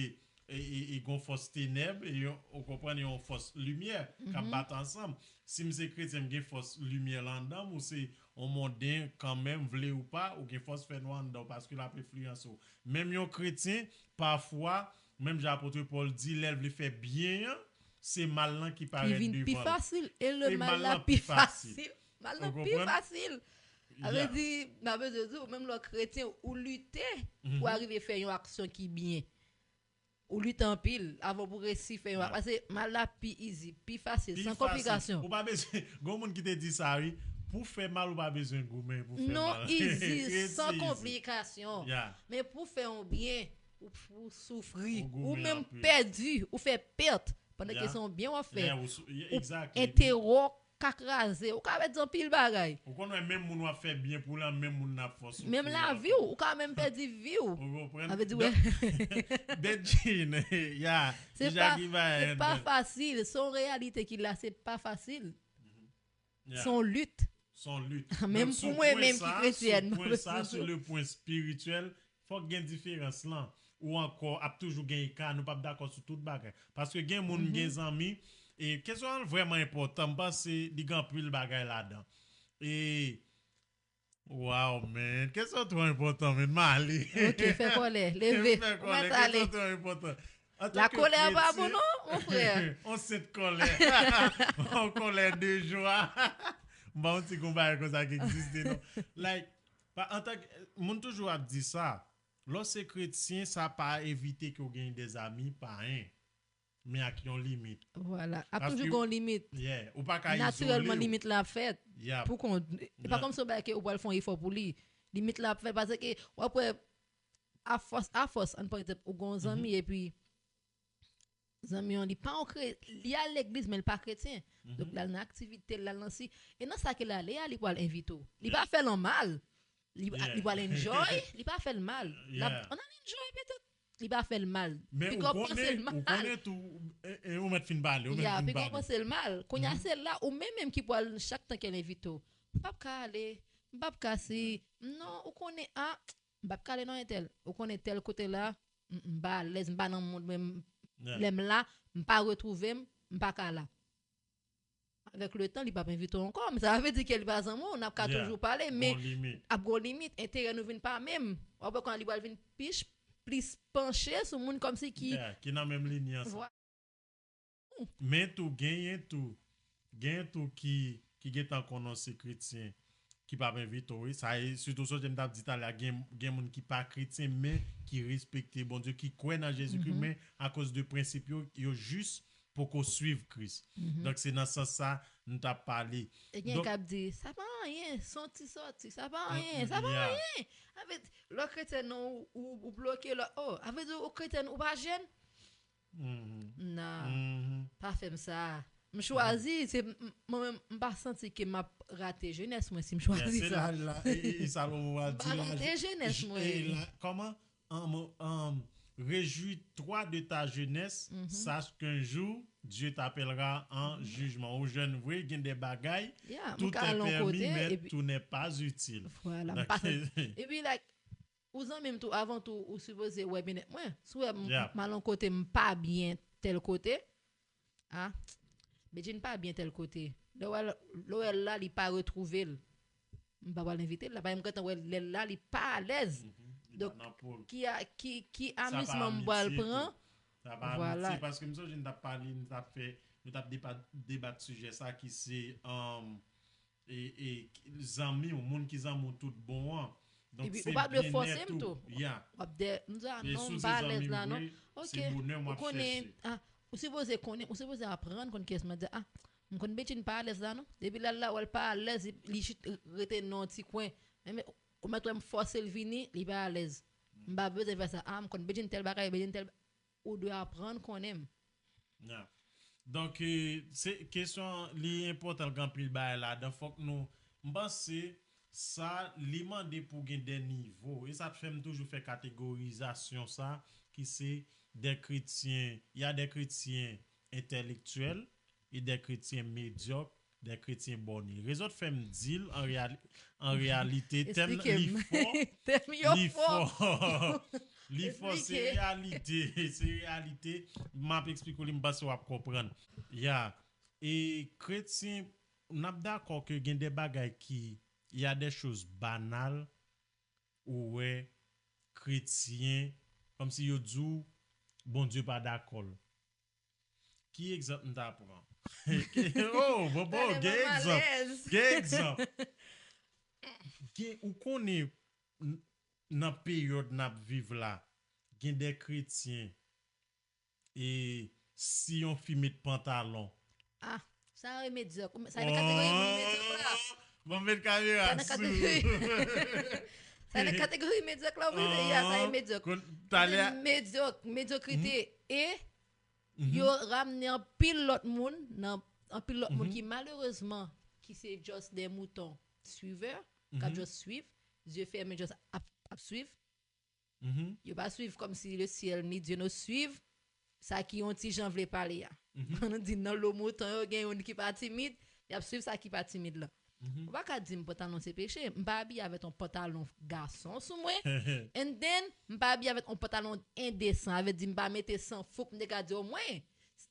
e, e, e gon fòs tenèb, e yon, ou konprann, yon fòs limyè k ap bat ansanm. Si m se kretyen, m gen fòs limyè la anndan m, ou se yon monden kanmenm, vle ou pa, ou gen fòs fè nwa anndan w, paske l ap enfliyanse w. Menm yon kretyen, pafwa, menm jan apot Pòl di, lè l vle fè byen an, se mal lan ki parèt devan l. Ki vin pi fasil, e le mal la pi fasil. Mal lan pi fasil. Sa vle di, m ap bezwen di w, menm lè w kretyen, ou lite pou w arive fè yon aksyon ki byen. Ou lite anpil avan pou resi fè yon. Paske mal la pi easy, pi fasil, san konplikasyon. Ou pa bezwen, gon moun ki te di sa wi, pou fè mal ou pa bezwen goumen pou fè mal. Non, easy, san konplikasyon. Men pou fè yon byen, ou, ou soufri, ou menm pèdi, ou fè pèt. Pandan ke se yon byen w ap fè. Ou entewò ka kraze, ou ka pèdi anpil bagay. Ou konn wè menm moun w ap fè byen pou lan, menm moun nan ap fè w soufri. Menm lavi w, ou ka menm pèdi vi w. Ou konprann? Sa vle di wè. Bedjine, ya, se pa, se pa fasil, se yon reyalite ki la, se pa fasil. Se yon lit. Se yon lit. Menm pou mwen menm ki kretyèn. Sou pwen sa, sou le pwen espirityèl, fòk gen diferans lan. Ou ankò ap toujou gen eka, nou p ap dakò sou tout bagay. Paske gen moun, gen zanmi, e kesyon an vrèman enpòtan, m panse li gen anpil bagay ladan. E, wow, man, kesyon twò enpòtan, man, m ale. Ok, fè kòlè, leve, ou mèt ale. Kesyon twò enpòtan. La colère pa bon non, mon frè. On sent colère. On colère de joie. M pa yon ti gon bagay konsa ki egziste non. Like, pa, antan ke, moun toujou ap di sa. Lè w se kretyen, sa pa evite ke w gen de zami payen. Men ak yon limit. Vwala. Ap toujou gen yon limit. Yeah. Ou pa ka izole w. Natirèlman, limit la ap fèt. Pou kont, e pa kòmsi yon bagay ke ou pral fè yon efò pou li. Limit la ap fèt paske w ap wè afòs, afòs, ann pran egzanp, ou gen yon zanmi epi zanmi an, li pa yon kre, li al legliz, men li pa kretyen. Donk, l al nan aktivite, l al nan si. E nan sa ke l ale a, li pral envite w. Li pa fè l an mal. Li, li pral enjoy, li pa fè l mal. L ap, ann al enjoy petèt. Li pa fè l mal. Men ou konnen, ou konnen tou, e, e, ou mèt fin pale, ou mèt fin pale. Piko panse l mal. Kounye a, se la, ou menm menm ki pral chak tan ke l envite w. M p ap ka ale, m p ap ka si, non, ou konnen, a, m p ap ka ale nan entèl. Ou konnen tèl kote la, m, m pa alèz, m pa nan mood mwen, m, lè m la, m pa retwouve m, m pa ka la. Avèk letan, li p ap envite w ankò, men sa pa vle di ke li pa zanmi w, n ap ka toujou pale, men ap gon limit, enterè nou vin pa menm. W ap wè kòman li pral vin pich, plis panche sou moun kòmsi ki. Yeah, ki nan menm linye ansanm. Men tou, genyen tou, genyen tou ki, ki gentan konnen w se kretyen, ki p ap envite w, wi. Sa e, sitou sonje m t ap di talè a, gen, gen moun ki pa kretyen, men ki respekte Bondye, ki kwè nan Jezikri, men akoz de prensip yo, yo jis poko swiv Kris. Donk, se nan sans sa, nou t ap pale. E gen k ap di, sa pa anyen, se yon ti sòti, sa pa anyen, sa pa anyen. Sa vle di, lè w kretyen non, ou, ou, ou bloke, lè, oh, sa vle di, ou kretyen, ou pa jèn? Non, pa fè m sa. M chwazi, se m, mwen menm, m pa santi ke m ap rate jenès mwen si m chwazi sa. Se laj la, e, e, e Salomo a di laj. M pa rate jenès mwen. Kòman? Réjouis-toi de ta jeunesse, sache qu'un jour Dieu t'appellera en jugement. Ou jèn vre, gen de bagay, tout est permis, mais tout n'est pas utile. Vwala, m pa santi. Epi, like, ou zanmi m tou, avan tou, ou sipoze wè byenèt mwen. Si w wè m, m al yon kote, m pa byen tèl kote, a, Bedjine pa byen tèl kote. Lè w wè l, lè w wè l la, li pa retwouve l. M pa pral envite l la. Paske m gentan wè lè l la, li pa alèz. Donk, ki a, ki, ki amizman m pral pran? Sa pa amitiye, paske m sonje n t ap pale, n t ap fè, nou t ap debat, debat sijè sa ki se, um, e, e, zanmi w, moun ki zanmi w tout bon an. Donk, se byenèt ou. W ap dèyè m di, a non, m pa alèz la non. Ok, ou konnen, a, ou sipoze konnen, ou sipoze aprann konn kiyès mwen di, a, m konn Bedjine pa alèz la non. Depi lè l la, wè l pa alèz, li, li jis rete nan yon ti kwen. Men, men, ou mèt wè m fòse l vini, li pa alèz. M pa bezwen fè sa. A, m konn Bedjine tèl bagay, Bedjine tèl ba-, ou dwe aprann konnen m. Yeah. Donk, eh, se kesyon li enpòtan gen anpil bagay ladan. Fòk nou, m panse sa li mande pou gen de nivo. E sa t fè m toujou fè kategorizasyon sa ki se de kretyen, y a de kretyen entelektyèl e de kretyen medyòk, de kretyen bòne. Rezon k fè m di l an, reali, an reyalite, tèm li fò. Tèm yo fò. Li fò, se reyalite. Se reyalite. M ap eksplike w li, m panse w ap konprann. Ya. E kretyen, n ap dakò ke gen de bagay ki, y a de choz banal, ou wè kretyen, kòmsi yo di w Bondye pa dakò l. Ki egzanp m ta pran? Oh, bon, bon, gen egzanp. Gen egzanp. Gen, ou konnen, nan peryòd n ap viv la, gen de kretyen, e si yon fi met pantalon. Ah, sa yo medyòk. Sa nan kategori moun medyòk la. Bon, met kamera sou. Sa nan kategori medyòk la, ou vle ya, sa e medyòk. Medyòk, medyokrite. E yo ramne anpil lòt moun, nan anpil lòt moun ki malerezman, ki se just de mouton suivè, k ap just swiv, zye fèmen just ap, ap swiv. Yo pa swiv kòmsi le syèl ni Dye nou swiv sa ki yon ti jan vle pale a. Ann di nan lo mouton yo gen youn ki pa timid, y ap swiv sa ki pa timid lan. Ou pa ka di m pantalon se peche, m pa abiye avèk yon pantalon gason sou mwen, and then m pa abiye avèk yon pantalon endesan, avè di m pa mete san fouk, m te ka di omwen,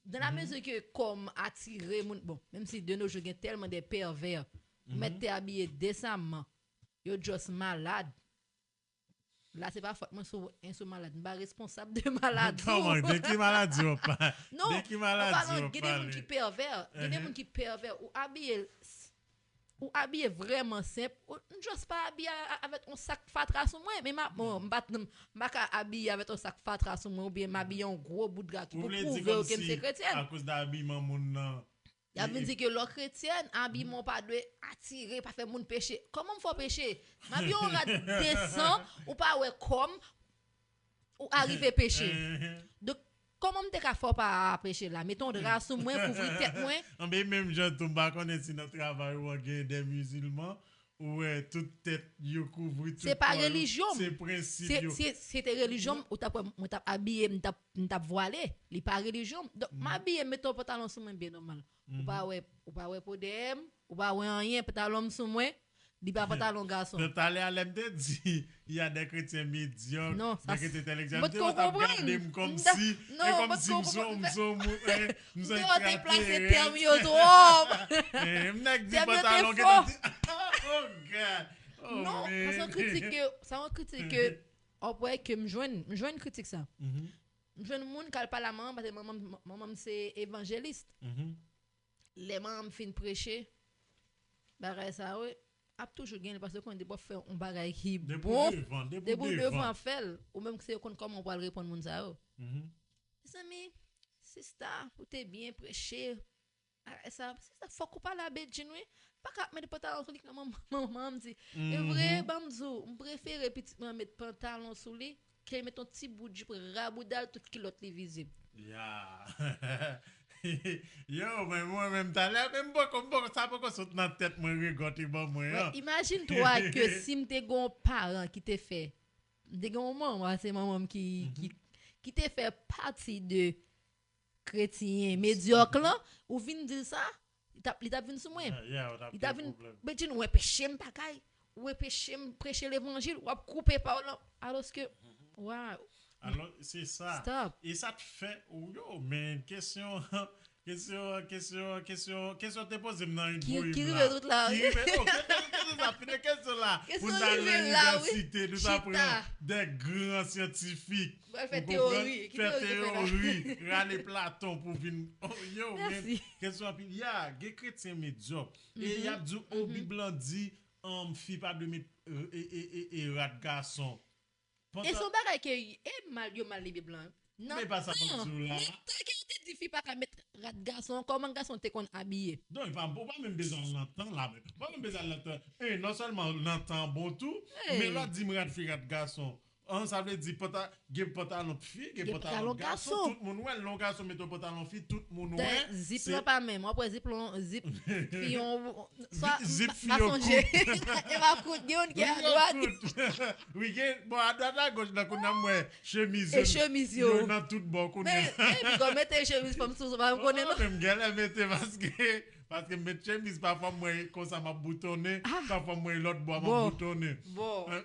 dans la mesure ke kò m atire moun, bon, menm si de nos jours gen tèlman de pèvè, ou mèt te abiye desanman, yo just malad. La se pa fòt mwen si w malad. M pa responsab de maladi w. Kòman? De ki maladi w ap pale? Non, de ki maladi w ap pale? Gen de moun ki pèvè. Gen de moun ki pèvè. Ou abiye, ou abiye vrèman senp. Ou just pa abiye avèk yon sak fatra sou mwen. Men m pa, m pa ka abiye avèk yon sak fatra sou mwen oubyen m abiye yon gwo bout dra ki pou pwouve w ke m se kretyèn. Ou vle di kòmsi akoz de abiman moun nan, Y ap vin di ke lè w kretyèn, abiman w pa dwe atire, pa fè moun peche. Kòman m fè w peche? M abiye yon rad desan, ou pa wè kò m, ou arive peche. Donk, kòman m te ka fè w pa peche la? Mete yon dra sou mwen, kouvri tèt mwen. Anben, menm jan tou, m pa konnen si nan travay ou an gen de mizilman, ou wè tout tèt yo kouvri tout kò yo. Se pa relijyon m. Se prensip yo. Se te relijyon m, ou t ap wè mwen t ap abiye, m t ap vwale. Li pa relijyon m. Donk, m abiye, m mete yon pantalon sou mwen byen nòmal. Ou pa wè, ou pa wè po dèyè m, ou pa wè anyen, pantalon m sou mwen, li pa pantalon gason. Talè a lè m te di, y a de kretyen medyòk, de kretyen entèlektyèl, m te wè w t ap gade m kòmsi, e kòmsi m se yon, m se yon moun, m se yon ekstraterès. M te plase tèm yo twòp. M nèk di pantalon, gen tan di, oh God. Non, sa se yon kritik ke, sa se yon kritik ke, w ap wè ke m jwenn, m jwenn kritik sa. M jwenn moun k al pale a manman m, paske manman m, manman m se evanjelis. Lè manman m fin preche, bagay sa yo ap toujou gen li, paske yo konn depi w ap fè yon bagay ki bon, depi w devan, depi w devan fè l, ou menm se yo konn kòman w pral reponn moun sa yo. Mezanmi, sista, ou te byen preche, bagay sa, sista, fòk ou pale a Bedjine, wi. Pa ka ap mete pantalon sou li, kòman manman m di. E vre, ban m di w, m prefere pitit mwen met pantalon sou li, ke l met yon ti bout jip rabouda l, tout kilòt li vizib. Ya. Yo, men mwen menm talè, men m poko, m poko, sa poko sot nan tèt mwen, regòt e ban mwen an. Imajine twa ke si m te gen yon paran ki te fè, m te gen yon manman, se manman m ki, ki, ki te fè pati de kretyen medyòk lan, ou vin di l sa, li t ap, li t ap vin sou mwen. Li t ap vin, Bedjine, ou enpeche m pa kay, ou enpeche m preche levanjil, w ap koupe pawòl lan. Alòske, waw. Alò, se sa. Stop. E sa t fè, ou yo, men kesyon, kesyon, kesyon, kesyon, kesyon te poze m nan yon gwo rim la. Ki rive tout la, wi. Ki rive, oh, kesyon, kesyon sa, fin de kesyon la. Pou n ta al nan inivèsite, nou ta pran de gran syantifik. Ou konprann? Fè teyori, rale Platon pou vin. Oh, yo, men, kesyon anpil. Ya, gen kretyen medyòk. E y ap di w, oh, Bib lan di, um, fi pa dwe met, e, e, e, e, rad gason. E se yon bagay ke, e mal, yo mal li Bib lan. Men pa sa m ap di w la. Nan tan ke yo te di fi pa ka met rad gason, kòman gason te konn abiye? Non, ou pa, ou pa menm bezwen al nan tan la, men. Ou pa menm bezwen al nan tan. E, non sèlman nan tan bon tou, men lè w di m rad fi, rad gason. An, sa vle di panta, gen pantalon fi, gen pantalon gason, tout moun wè l. Lè yon gason mete yon pantalon fi, tout moun wè. Zip lan pa menm. W ap wè zip lan, zip fi yon zip fi yo kout. E pa kout, gen youn ki adwat. Wi, gen, bon, adwat agoch nan kounye a m wè chemiz yo nan tout bò kounye a. Men epi kòm mete chemiz fanm sou pa m konnen non. Menm gen lè mete paske Paske m met chemiz, pafwa m wè konsa m ap boutonnen, pafwa m wè lòt bò m ap boutonnen.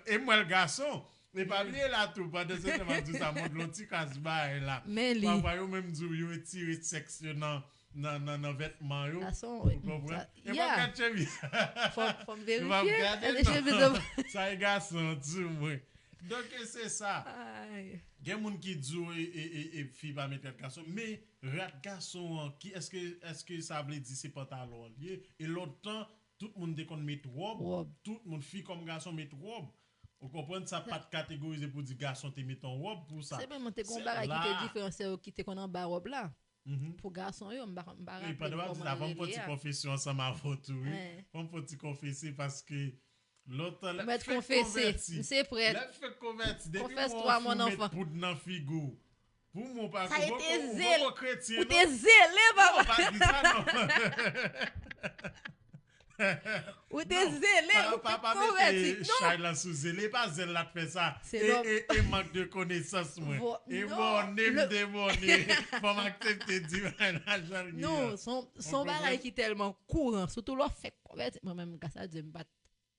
E m wè l gason. E pa bliye la tou, pandan se tan m ap di w sa, m ap di w yon ti kras bagay la. Pafwa yo menm di w yo retire sèks yo nan nan nan nan vètman yo. Ou konprann? E m ap gad chemiz. Fò m verifye. Gade chemiz yo. Sa e gason an di mwen. Donk se sa. Gen moun ki di w e, e, e, e fi pa met rad gason, men rad gason an, ki èske, èske sa vle di se pantalon an li ye? E lontan, tout moun te konn met wòb, tout moun, fi kòm gason, met wòb. Ou konprann, sa pa t kategorize pou di gason te met yon wòb pou sa. Se menm te gen yon bagay ki te diferanse yo ki te konn anba wòb la. Pou gason yo, m pa m pa raple kòman yo rele a. Fò m fè ti konfesyon ansanm avè w tou wi. Fò m fè ti konfese paske Lontan lè m fèk konvèti. Lè m fèk konvèti, depi m wè w fin met poud nan figi w. Pou mwen w pa konprann, ou poko kretyen non. Ou te zele, papa. Non, pa di sa non. Ou te zele, ou fèk konvèti. Non. Chay lan sou zele, e pa zèl la t fè sa. E, e, e mank de konesans mwen. E bòne m te bòne. Fò m aksepte di bagay la jan l ye a. Non, se yon bagay ki tèlman kouran, sitou lè w fèk konvèti. Mwen menm, gras a Dye, m pa t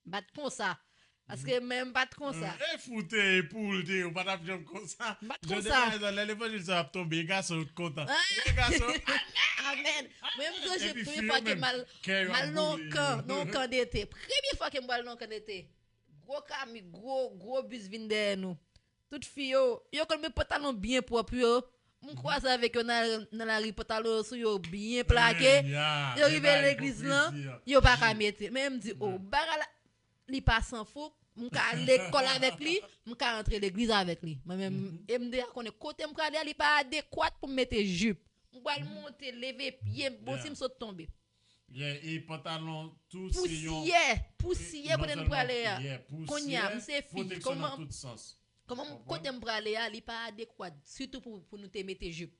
M pa t konsa. Paske men m pa t konsa. E foute e poul te ou pa t ap janm konsa. M pa t konsa. Jodi a lè levanjil sa ap tonbe e gason yo t kontan. E gason yo amèn. Amèn. Mwen m sonje premye fwa ke m al m al nan yon kan, nan yon kan dete. Premye fwa ke m pral nan yon kan dete. Gwo kami, gwo gwo bis vin dèyè nou. Tout fi yo, yo konn met pantalon byen pwòp yo. M kwaze avèk yo nan nan lari, pantalon yo sou yo byen plake. Yo rive legliz lan, yo pa ka mete. Men m di, o, bagay la, li pa san fouk. M ka al lekòl avèk li, m ka rantre legliz avèk li. Mwen menm, e m deja konnen kote m prale a, li pa adekwat pou m mete jip. M pral monte, leve pye m, bon, si m sot tonbe. Yeah, e pantalon tou se yon pousyè, pousyè kote n prale a. Kounye a, m se fi, kòman kòman kote m prale a, li pa adekwat, sitou pou pou nou te mete jip.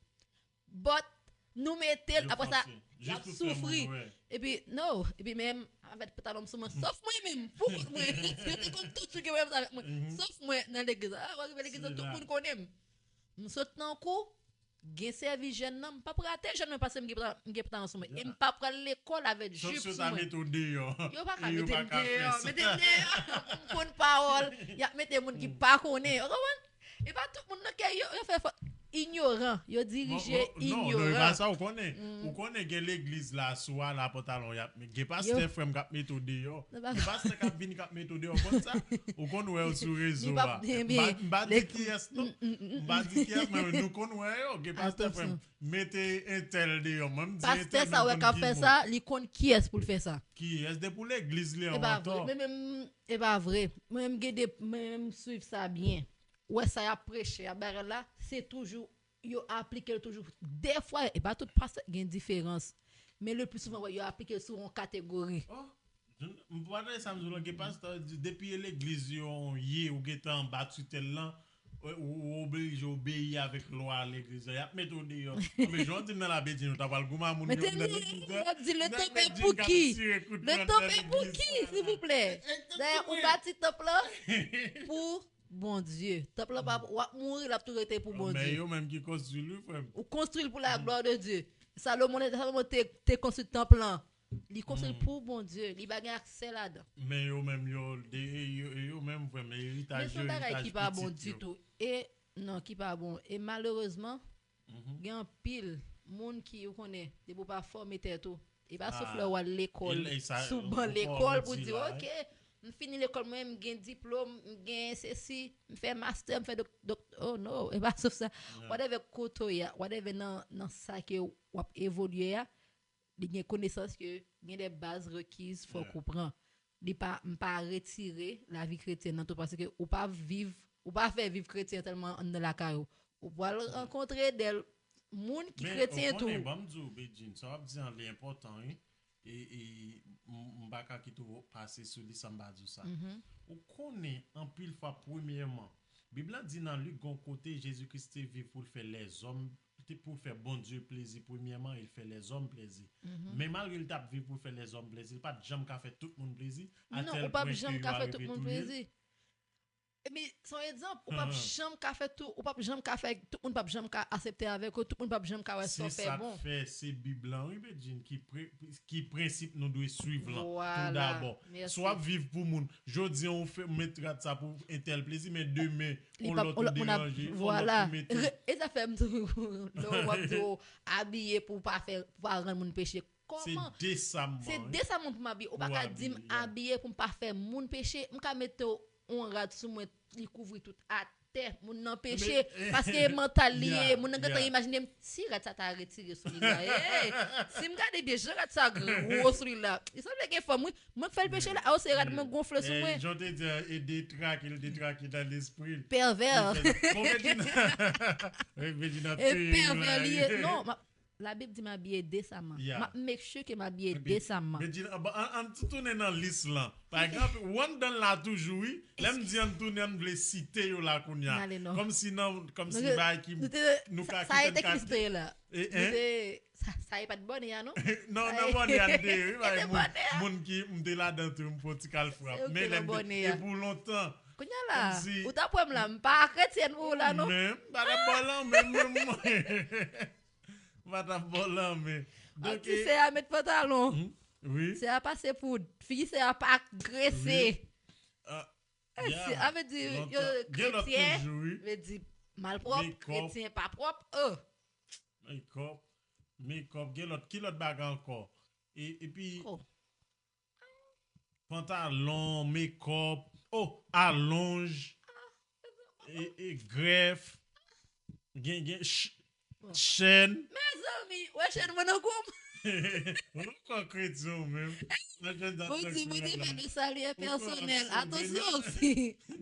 But nou mete l, apre sa, y ap soufri. Epi, no, epi menm avèk pantalon m sou mwen, sòf mwen menm, pou kont mwen. Yo te konn tout jou gen pwoblèm sa avèk mwen. Sòf mwen nan legliz la. A, w rive legliz la, tout moun konnen m. M sot nan kou, gen sèvis jèn nan, m p ap rate jèn mwen paske m gen pran- m gen pantalon sou mwen. E m pa pral lekòl avèk jip sou mwen. Yo pa ka mete m deyò, mete m deyò. M konn pawòl, y ap mete moun ki pa konnen. Ou konprann? E pa tout moun nan kè yo, yo fè fòt. Inyoran, yo dirije inyoran. Non, non, e pa sa ou konnen. Ou konnen gen legliz la, si w ale a pantalon y ap Gen pastè frè m k ap mete w deyò. Gen pastè k ap vini k ap mete w deyò. Ou konn sa? Ou konn wè yo sou rezo a. M pa di kiyès non. M pa di kiyès men nou konn wè yo. Gen pastè frè m mete entèl deyò. Mwen m di entèl men m konn ki mo. Pastè sa w wè k ap fè sa, li konn kiyès pou l fè sa. Kiyès? Depi w legliz li an w antò. E pa vre. Men menm, e pa vre. Mwen menm m gen de, mwen menm m swiv sa byen. Ou wè sa y ap preche, y ap bagay la, se toujou yo aplike l toujou. Dèfwa, e pa tout pastè gen diferans. Men le pli souvan, wè, yo aplike l sou yon kategori. Oh, m pa tande sa m di w lan, gen pastè di, depi e legliz yo ye, ou gentan anba titèl lan, ou, ou oblije obeyi avèk lwa legliz la. Y ap mete w deyò. Men jan w di m nan la, Bedjine, ou ta pral goumen a moun yo nan legliz la. Mete m deyò, y ap di, le tanp est pour qui? Le tanp est pour qui, silvouplè? Dayè, ou bati tanp lan pou Bondye. Tanp lan pa, w ap mouri, l ap tou rete pou Bondye. Men yo menm ki konstwi l wi, frè m. Ou konstwi l pou la gloire de Dieu. Salomon, Salomon te, te konstwi tanp lan. Li konstwi l pou Bondye. Li pa gen aksè ladan. Men yo menm, yo, de, yo, yo menm, frè m, eritaj yo, eritaj pitit yo. Men se yon bagay ki pa bon ditou. E, non, ki pa bon. E malerezman, Gen anpil moun ki, ou konnen, depi w pa fòme tèt ou, e pa sof lè w al lekòl, sou ban lekòl pou di, oke, m fini lekòl mwen, m gen diplòm, m gen sesi, m fè mastè, m fè dok, dok, oh no, e pa sof sa. Whatever kote w ye a, whatever nan, nan sa ke w ap evolye a, li gen konesans ke gen de baz rekiz fòk ou pran. Li pa, m pa retire lavi kretyèn nan tou, paske ou pa viv, ou pa fè viv kretyen sèlman anndan lakay ou. Ou pral rankontre de moun ki kretyen tou. Men ou konnen, ban m di w, Bedjine, sa w ap di an li enpòtan wi. E, e m, m pa ka kite w pase sou li san m pa di w sa. Ou konnen, anpil fwa, premyèman, Bib la di nan Lik, gon kote Jezi Kris te viv pou l fè lèzòm, te pou l fè Bondye plezi premyèman, e l fè lèzòm plezi. Men malgre l t ap viv pou l fè lèzòm plezi, l pa t janm ka fè tout moun plezi, a tèl pwen ke yo arive touye l. Epi, se yon egzanp, ou p ap janm ka fè tout, ou p ap janm ka fè, tout moun p ap janm ka aksepte avèk ou, tout moun p ap janm ka wè sa w fè bon. Se sa k fè se Bib lan, wi, Bedjine, ki, pre, ki prensip nou dwe swiv lan, tou dabò. Si w ap viv pou moun, jodi an ou fè, ou met rad sa pou entèl plezi, men demen, yon lòt ou deranje, yon lòt ou mete. E sa fè m tou, lè w ap di w abiye pou w pa fè, pou w pa rann moun peche. Kòman? Se desamman. Se desamman pou m abiye. Ou pa ka di m abiye pou m pa fè moun peche. M ka mete yon rad sou mwen, li kouvri tout atè. Moun nan peche. Paske e mantal li ye. Moun nan gentan imajine m, si rad sa ta retire sou li la. Si m gade byen, jan rad sa gwo sou li la. Li sanble gen fòm, wi. Mwen k fè l peche la. Aw, se rad mwen gonfle sou mwen. Jan w te di, e detrake, l detrake nan lespri l. Pèvè. E pèvè li ye. Non, Labib di m abiye desamman. M ap make sure ke m abiye desamman. Bedjine, ann, ann tounen nan lis lan. Pa egzanp, ou anndan l la toujou, wi. Lè m di ann tounen, ann vle site yo la kounye a. Kòmsi nan, kòmsi bagay ki nou ka kite n kate. Sa e pa t bòne a, non? Non, nan bòne a n te ye, wi. Moun ki, m te ladan tou, m fè yon ti kal frap. Men lè m te, e pou lontan. Kounye a la, ou t ap wè m la, m pa kretyèn pou ou la, non? Men, m pa t ap ba w lanmen, menm mwen. M pa t ap ba w lanmen. Donk, ti sè a met pantalon. Wi. Sè a pase poud. Figi sè a pa grese. Wi. Ah, yeah. Sa vle di, yo kretyen, vle di malpwòp, kretyen pa pwòp. Oh. Makeup. Makeup. Gen lòt, ki lòt bagay ankò? E, epi, pantalon, makeup, oh, alonj, e, e grèf, gen, gen ch, chèn. Mezanmi, wè chèn mwen nan kou m. Ou ankò kretyen ou menm. Bondye, Bondye fè nou salye pèsonèl. Atansyon osi.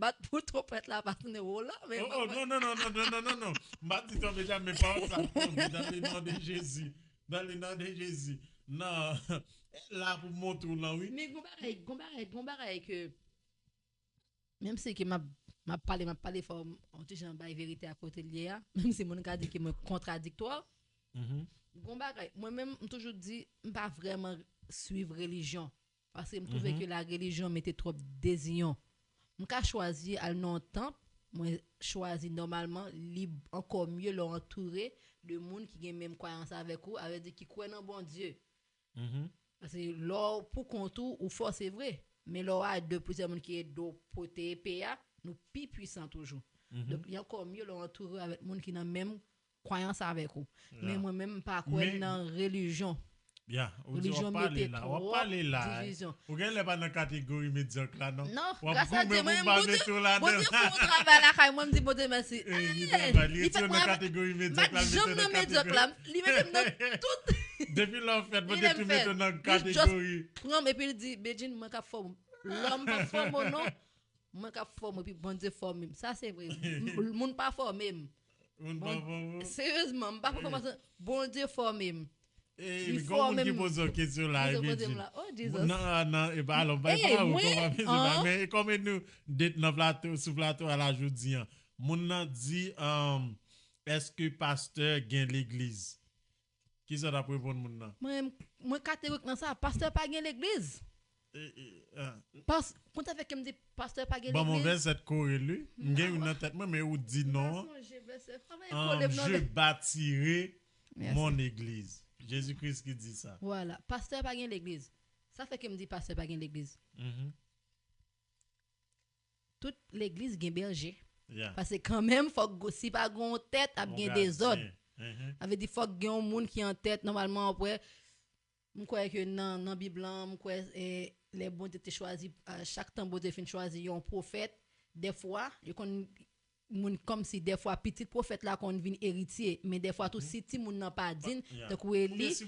Bat pou twonpèt la pa tounen wo la. Oh, oh, non, non, non, non, non, non, non. M pa di tonbe jan, men pawòl sa tonbe dans le nom de Jésus. Dans le nom de Jésus. Non. La pou montre w lan, wi. Men gon bagay, gon bagay, gon bagay ke, menm si ke m ap, m ap pale, m ap pale fò m, yon ti jan bay verite a kote l ye a, menm si moun ka di ke mwen kontradiktwa, gon bagay, mwen menm, m toujou di, m pa vrèman swiv relijyon. Paske m twouve ke la relijyon mete twòp deziyon. M ka chwazi al nan yon tanp, mwen chwazi nòmalman, li ankò mye lè w antoure de moun ki gen menm kwayans avèk ou, avè di ki kwè nan Bondye. Paske lè w pou kont ou, ou fò, se vre. Men lè w a de plizyè moun ki ede w pote epe a, nou pi pwisan toujou. Donk, li ankò mye lè w antoure w avèk moun ki nan menm kwayans avèk ou. Men mwen menm, m pa kwè nan relijyon. Relijyon mete twòp divizyon. Ou genlè pa nan kategori medyòk la, non? Non, gras a Dye, mwen menm, Bondye, Bondye fè yon travay lakay mwen, m di Bondye mèsi. Li fè m pa janm nan medyòk la, li mete m nan tout. Depi lè w fèt, Bondye tou mete w nan kategori. Pran m epi l di, Bedjine, mwen k ap fòme w. Lòm p ap fòme w, non. Mwen k ap fòme w, epi Bondye fòme m. Sa se vre. Moun pa fòme m. Moun pa fòme w? Seryezman, m pa fè fòmasyon. Bondye fòme m. Li fòme m. Gon moun ki poze w kesyon la, epi di. Nan, nan, e pa alò, bay pa ou kòman mesye la, men e kòm e nou de nan plato, sou plato a la jodi an. Moun nan di, èske pastè gen legliz? Kisa w t ap reponn moun nan? Mwen, mwen kategorikman sa, pastè pa gen legliz. Pas, konn sa fè ke m di pastè pa gen legliz? Ban m yon vèsè kore l wi. M gen youn nan tèt mwen, men ou di non an. Je bâtirai mon église. Jezi Kris ki di sa. Vwala. Pastè pa gen legliz. Sa fè ke m di pastè pa gen legliz. Tout legliz gen bèje. Paske kanmenm, fòk, si pa gen yon tèt, ap gen dezòd. Sa vle di, fòk gen yon moun ki an tèt, nòmalman, apre, m kwè ke nan, nan Bib lan, m kwè, e, lè Bondye te chwazi, a, chak tan Bondye fin chwazi yon pwofèt, dèfwa, yo konn, moun kòmsi dèfwa pitit pwofèt la konn vin eritye, men dèfwa tou, si timoun nan pa di n, tankou Eli, si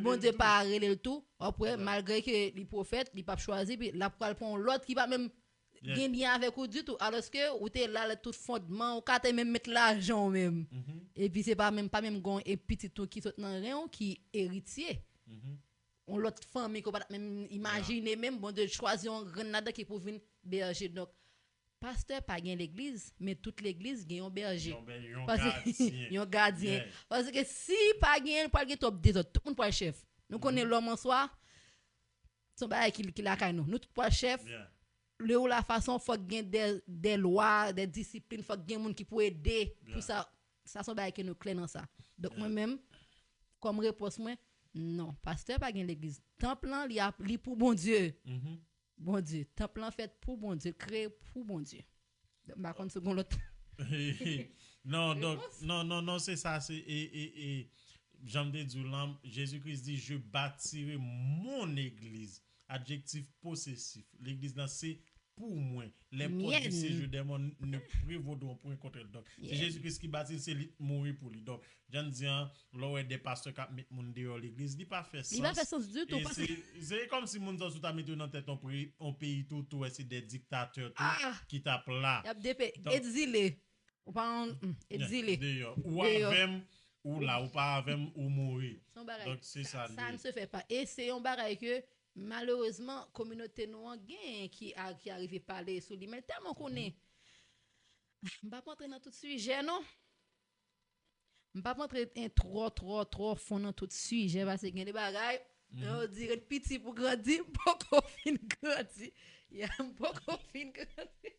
Bondye pa rele l tou, w ap wè, malgre ke li pwofèt, li p ap chwazi, epi l ap pral pran yon lòt ki pa menm gen lyen avèk ou ditou, alòske ou te la, lè tout fondman, ou ka te menm met lajan w menm. Epi se pa menm, pa menm gen yon pitit ou ki sot nan ren w ki eritye. Yon lòt fanmi ke w pa t ap menm imajine menm, Bondye chwazi yon grenn ladan ki pou vin bèje. Donk, Pastè pa gen legliz, men tout legliz gen yon bèje. Yon bè- yon Paske- gadyen. Yon gadyen. Yeah. Paske si pa gen, pral gen twòp dezòd. Tout moun pral chèf. Nou konnen lòm an swa, se yon bagay ki, ki lakay nou. Nou tout pral chèf. Yeah. Le ou la fason, fòk gen de, de lwa, de disiplin, fòk gen moun ki pou ede pou Yeah. sa. Sa se yon bagay ke nou klè nan sa. Donk, Yeah. mwen menm, kòm repons mwen, non, pastè pa gen legliz. Tanp lan, li, ap- li pou Bondye. Mhm. Bondye. Tanp lan fèt pou Bondye, kreye pou Bondye. M pa konn si w gen lòt. Non, donk, non, non, non, se sa, se, e, e, e, jan m te di w lan, Jezi Kris di, je bâtirai mon église. Adjektif posesif. Legliz lan se pou mwen. Les portes du séjour des morts ne prévaudront point contre elle. Donk, se Jezi Kris ki bati l, se li k mouri pou li. Donk, jan n di an, lè w wè de pastè k ap met moun deyò legliz, li pa fè sans. Li pa fè sans ditou. E paske se, se kòmsi moun sa yo, si w ta mete yo nan tèt yon peyi, yon peyi tou, tou wè se de diktatè tou Ah! ki t ap la. Y ap depe, Donk, egzile. Ou pa an, mm, egzile. Deyò. Ou Deyò. avè m, ou la, ou pa avè m, ou mouri. Se yon bagay. Donk, se sa, sa li sa ye. ne se fè pa. E se yon bagay ke, malerezman, kominote nou an gen ki, a, ki arive pale sou li. Men tèlman konnen. M p ap antre nan tout sijè, non. M p ap antre en twò, twò, twò fon nan tout sijè, paske gen de bagay, Mhm. yo di ret piti pou grandi, m poko fin grandi. Ya, m poko fin grandi.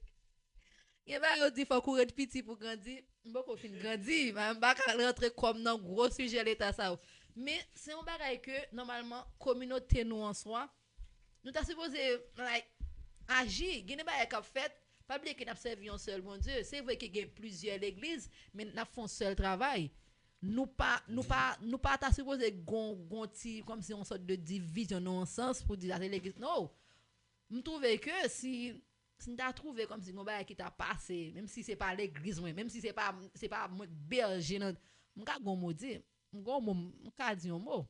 Gen bagay yo di fòk ou ret piti pou grandi, m poko fin grandi, m pa ka rantre kò m nan gwo sijè leta sa yo. Men, se yon bagay ke, nòmalman, kominote nou an swa, nou ta sipoze, like, aji. Gen de bagay k ap fèt, pa bliye ke n ap sèvi yon sèl Bondye. Se vre ke gen plizyè legliz, men n ap fè yon sèl travay. Nou pa, nou pa, nou pa ta sipoze gon, gon ti, kòmsi yon sòt de divizyon nan yon sans pou di sa se legliz. Non. M twouve ke si, si n ta twouve kòmsi gon bagay ki ta pase, menm si se pa legliz mwen, menm si se pa, se pa mwen k bèje nan, m ka gon mo di, m gon mo, m ka di yon mo.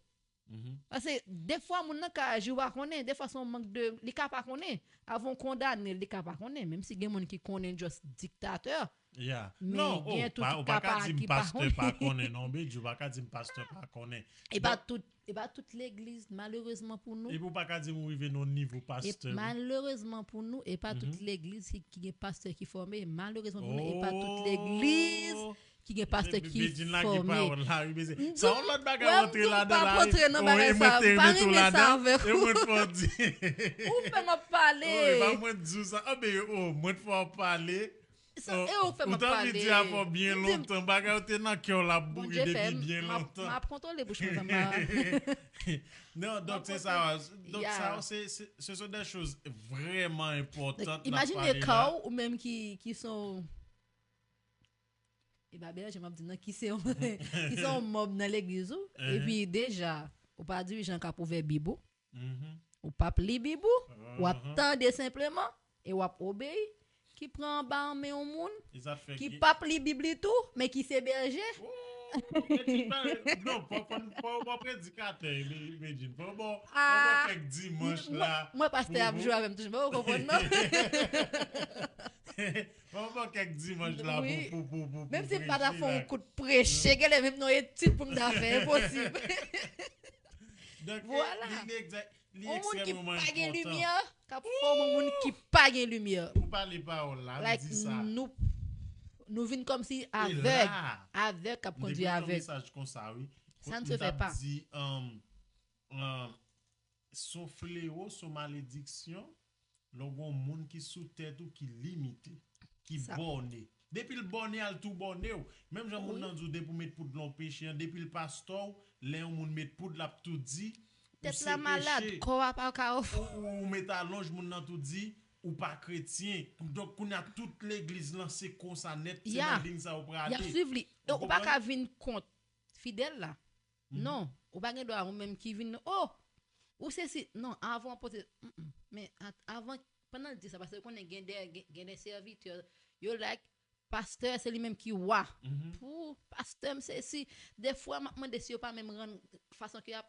Mhm. Paske defwa moun nan ka aji ou pa konnen, defwa se yon mank de, li ka pa konnen. Avan w kondane l, li ka pa konnen. Menm si gen moun ki konnen just diktatè, Yeah. men Non, gen oh, tout pa, ou ki pa ka ka pa, di m ki pa pastè pa konnen. konnen, non, Bedjou, ou pa ka di m pastè pa konnen. E pa Donk, tout, e pa tout legliz, malerezman pou nou. Epi ou pa ka di m ou rive nan nivo E pastè. malerezman pou nou, e pa tout Mhm. legliz ki, ki gen pastè ki fòme. Malerezman pou nou, e pa tout legliz Oh! ki gen pastè Be- ki Bedjine lage fòme. pawòl la, wi, mesye. M Sa di, yon lòt bagay wè, m rantre di, m ladan pa la, wi. antre nan Oh, bagay e mwen sa, te m pa renmen tou renmen sa ladan, avèk e ou. mwen t fè w di. Ou fè m ap pale. Oh, e pa mwen t di w sa. Ah, ben, oh, mwen t fè w ap pale. Sa, Oh, e ou fè m ou ap t anvi pale. di afè w byen M di, lontan, bagay ou te nan kè w la ap bouri Bondye fè depi m, byen m ap, lontan. m ap kontwole bouch mwen, m ap Non, donk, se sa, donk, Yeah. sa, se, se, ce sont des choses vraiment Donk, importantes n ap imajine pale ka la. w, ou menm ki, ki son E pa bèje m ap di nan ki se yon, ki se yon manm nan legliz ou. Mhm. Epi deja, ou pa dirijan k ap ouvè Bib ou. Mhm. Ou p ap li Bib ou, w ap Mhm. tande senpleman e w ap obeyi. Ki pran anba an men yon moun, E sa fè ki ki p ap li Bib li tou, men ki se bèje. Oh, Bedjine, pa- non, fò, fò, fò, fò predikatè, Be- Bedjine, fò bon, fò bon Ah, kèk dimanch m- la. Mwen, pastè ap pou- jwe avè m toujou, men ou konprann, non? Fò w pran kèk dimanch la Wi. pou, pou, pou, pou, pou Menm si m pa ta preche fè yon la. kout preche, genlè menm nan etid pou m ta fè, enposib. Donk, e, Vwala. li, li egzak, li On moun ki ekstrèmman pa gen enpòtan. limyè, k ap fòme on moun ki pa gen limyè. Ou pale pawòl la, m Like, di sa. nou, nou vin kòmsi E avèg, la, avèg k ap m te kondui pran yon avèg. mesaj konsa, wi. Sa n m se t fè ap pa. di, um, um, se yon flewo, se yon malediksyon. Lè w gen yon moun ki sou tèt ou ki limite, ki Sa. bòne. Depi l bòne a, l tou bòne w. Menm jan moun Wi. nan di w depi w met poud nan yon peche an, depi l pastè w, lè yon moun met poud, l ap tou di, ou Tèt se la malad, peche, kò a pa ka ou, ou, ou met alonj, moun nan tou di, ou pa kretyen. Donk, kounye a, tout legliz lan se konsa nèt, se Ya. nan liy sa yo Y ap prale. swiv li. E Ou ou pa konprann? ka vin kont fidèl la. Mhm. Non, ou pa gen dwa ou menm ki vin, oh, ou se si, non, avan w poze, mm, mm. Men a- avan, pandan l di sa, paske ou konnen gen de, gen, gen de sèvitè, yo like, pastè, se li menm ki wa. Mhm. Pou pastè, m se si, defwa, m ap mande si yo pa menm rann fason ke y ap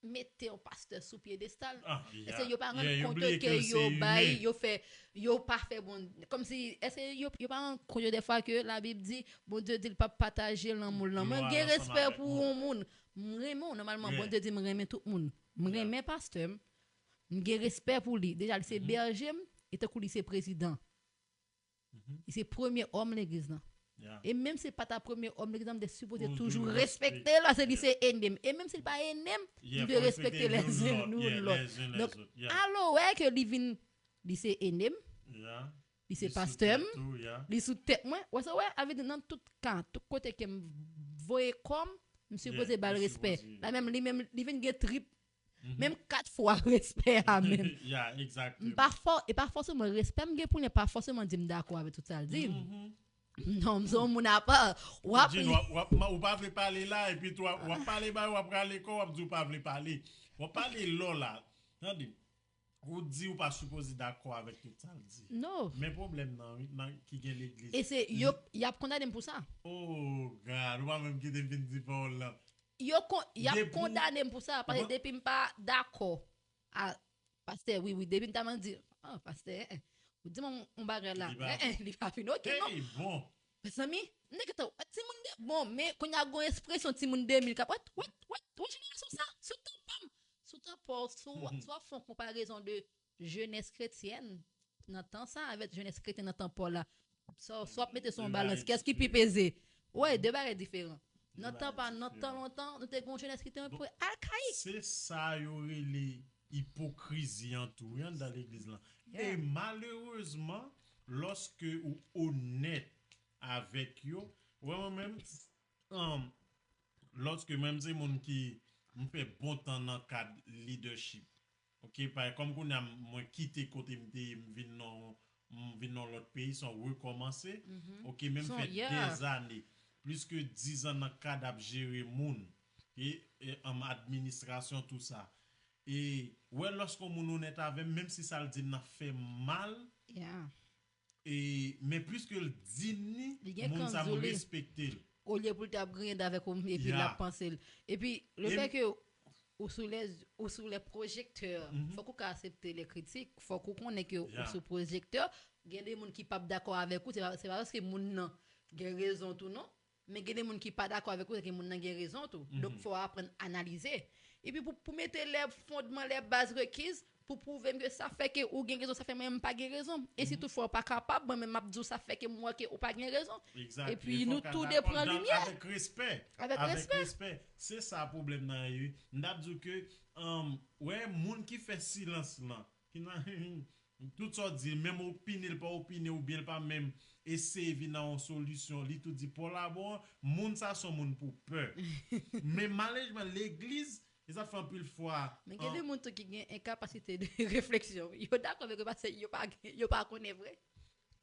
mete yon pastè sou pyedestal. Ah, Èske ya. yo pa rann Ya, yo kont bliye ke ke l se yo bay, imen. yo fè, yo pa fè bon, kòmsi, èske yo, yo pa rann kont yo defwa ke Labib di, Bondye di l p ap pataje lanmou l nan. Mwen Glwa gen ansanm respè avèk pou mwen. yon moun. M renmen w, nòmalman, Wi. Bondye di m renmen tout moun. M Ya. renmen pastè m. M gen respè pou li. Deja, li se Mhm. bèje m, e tankou li se prezidan. Li se premye òm legliz lan. E menm si l pa ta premye òm legliz lan, m te sipoze toujou respekte l, paske li se ennmi m. E menm si l pa ennmi m, m dwe respekte lèzen nou lòt. Donk, alò, wè ke li vin, li se ennmi m, li se pastè m, li sou tèt mwen. Wè sa, wè, avè di nan tout ka, tout kote ke m voye kò m, m sipoze ba l respè. La menm, li menm, li vin gen trip, menm kat fwa respè a menm. M pa fò, e pa fòseman respè m gen pou li, pa fòseman di m dakò avè tout sa l di. Non, m se yon moun apa. W ap Jean, w ap, w ap, ou pa vle pale la, epi tou w ap, w ap pale bay, w ap rale kò, w ap di w pa vle pale. W ap pale lò la. Tande, ou di ou pa sipoze dakò avèk tout sa l di. Non. Men pwoblèm nan, wi, nan, ki gen legliz. E se yo, y ap kondane m pou sa. Oh, God, ou pa menm kite m fin di pawòl la. Yo kon, y ap kondane m pou sa, paske depi m pa dakò a pastè, wi, wi, depi m ta man di, ah, pastè, eh, eh, ou di mwen yon bagay la, eh, eh, li pa fin oke, non. Mezanmi, m te gentan wè timoun de, bon, men kounye a gon ekspresyon timoun de mil k ap, wè, wè, wè, wè jenerasyon sa, sou tan pa m, sou tan pa w, si w, si w ap fè yon konparezon de jenès kretyèn nan tan sa avèk jenès kretyèn nan tan pa w la, sa, si w ap mete sou yon balans, kiyès ki pi peze? Wè, de bagay diferan. Nan tan pa, nan tan lontan, nou te gen yon jenès ki te yon pe arkayik. Se sa yo rele ipokrizi an tou, wi, anndan legliz lan. E malerezman, lòske ou onèt avèk yo, wè mwen menm, um, lòske mwen, m se moun ki, m fè bon tan nan kad lidèchip. Ok, pa, kòm kounye a m, mwen kite kote m te ye, m vin nan, m vin nan lòt peyi, se yon rekòmanse. Ok, men m fè dèzane, plis ke diz an nan kad ap jere moun, e, e, an administrasyon, tou sa. E, wè, lòske yon moun onèt avè m, menm si sa l di m nan fè m mal, e, men plis ke l di m ni, moun sa m respekte l. Olye pou l t ap griyen avèk ou, epi l ap panse l. Epi, le fè ke ou sou lè, ou sou lè pwojektè, fòk ou ka aksepte lè kritik, fòk ou konnen ke ou sou pwojektè. Gen de moun ki p ap dakò avèk ou, se pa, se pa paske moun nan gen rezon tou non, men gen de moun ki pa dakò avèk ou, se ke moun nan gen rezon tou. Donk, fò w aprann analize. Epi pou, pou mete lè fondman, lè baz rekiz, pou pwouve m ke sa fè ke ou gen rezon, sa fè mwen menm m pa gen rezon. E si toutfwa ou pa kapab, mwen menm m ap di w sa fè ke m wè ke ou pa gen rezon. Epi nou tou de pran limyè. Avèk respè. Avèk respè. Se sa pwoblèm nan ye, wi. M t ap di w ke, um, wè, moun ki fè silans lan, ki nan, tout sa w di, menm opine l pa opine, oubyen l pa menm eseye vin nan yon solisyon, li tou di pa w la bon an, moun sa se yon moun pou pè. Men malerezman, legliz, e sa fè anpil fwa. Men gen de moun tou ki gen enkapasite de refleksyon. Yo dakò avèk yo paske yo pa gen, yo pa konnen vre.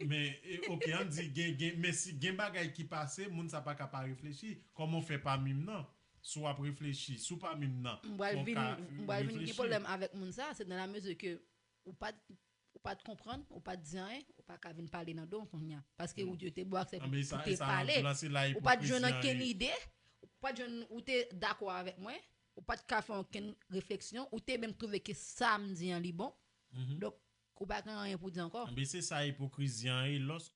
Men, e, ok, ann di, gen, gen, men si gen bagay ki pase, moun sa pa ka pa reflechi. Kòman w fè pami m nan? Si w ap reflechi, si w pami m nan, m pral vin, m pral vin gen pwoblèm avèk moun sa, se nan la mezi ke ou pa t, ou pa t konprann, ou pa t di anyen, ou pa ka vin pale nan do m kounye a. Paske ou, yo te ba w aksè pou, pou te pale. Ou pa t jwenn ankenn ide, ou pa t jwenn, ou te dakò avèk mwen, ou pa t ka fè ankenn refleksyon, ou te menm twouve ke sa m di an li bon. Donk, ou pa gen anyen pou di ankò. Enben, se sa ipokrizi an ye. Lòske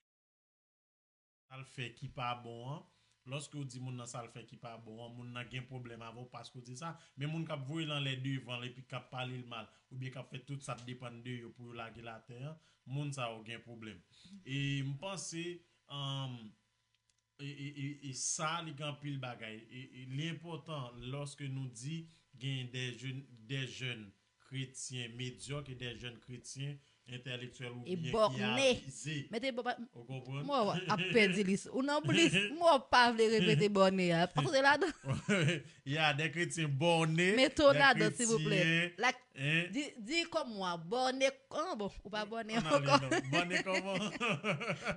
sa l fè ki pa bon an, lòske w di moun nan sa l fè ki pa bon an, moun nan gen pwoblèm avè w paske w di sa, men moun k ap voye l anlè devan l epi k ap pale l mal, oubyen k ap fè tout sa k depann de yo pou yo lage l atè an, moun sa yo gen pwoblèm. E m panse, um, e, e, e, e sa, li gen anpil bagay. E, e li enpòtan lòske nou di gen de jèn, de jèn kretyen medyòk e de jèn kretyen entèlektyèl oubyen ki avize. Mete bò pa. Ou konprann? Mwen ap pèdi lis. Ou nan lis. Mwen pa vle repete bòne a. Pase ladan. Ya, de kretyen bòne. Mete w ladan, silvouplè. Di, di kòm mwen, bòne, ah, bon, ou pa bòne ankò. Bòne kòman?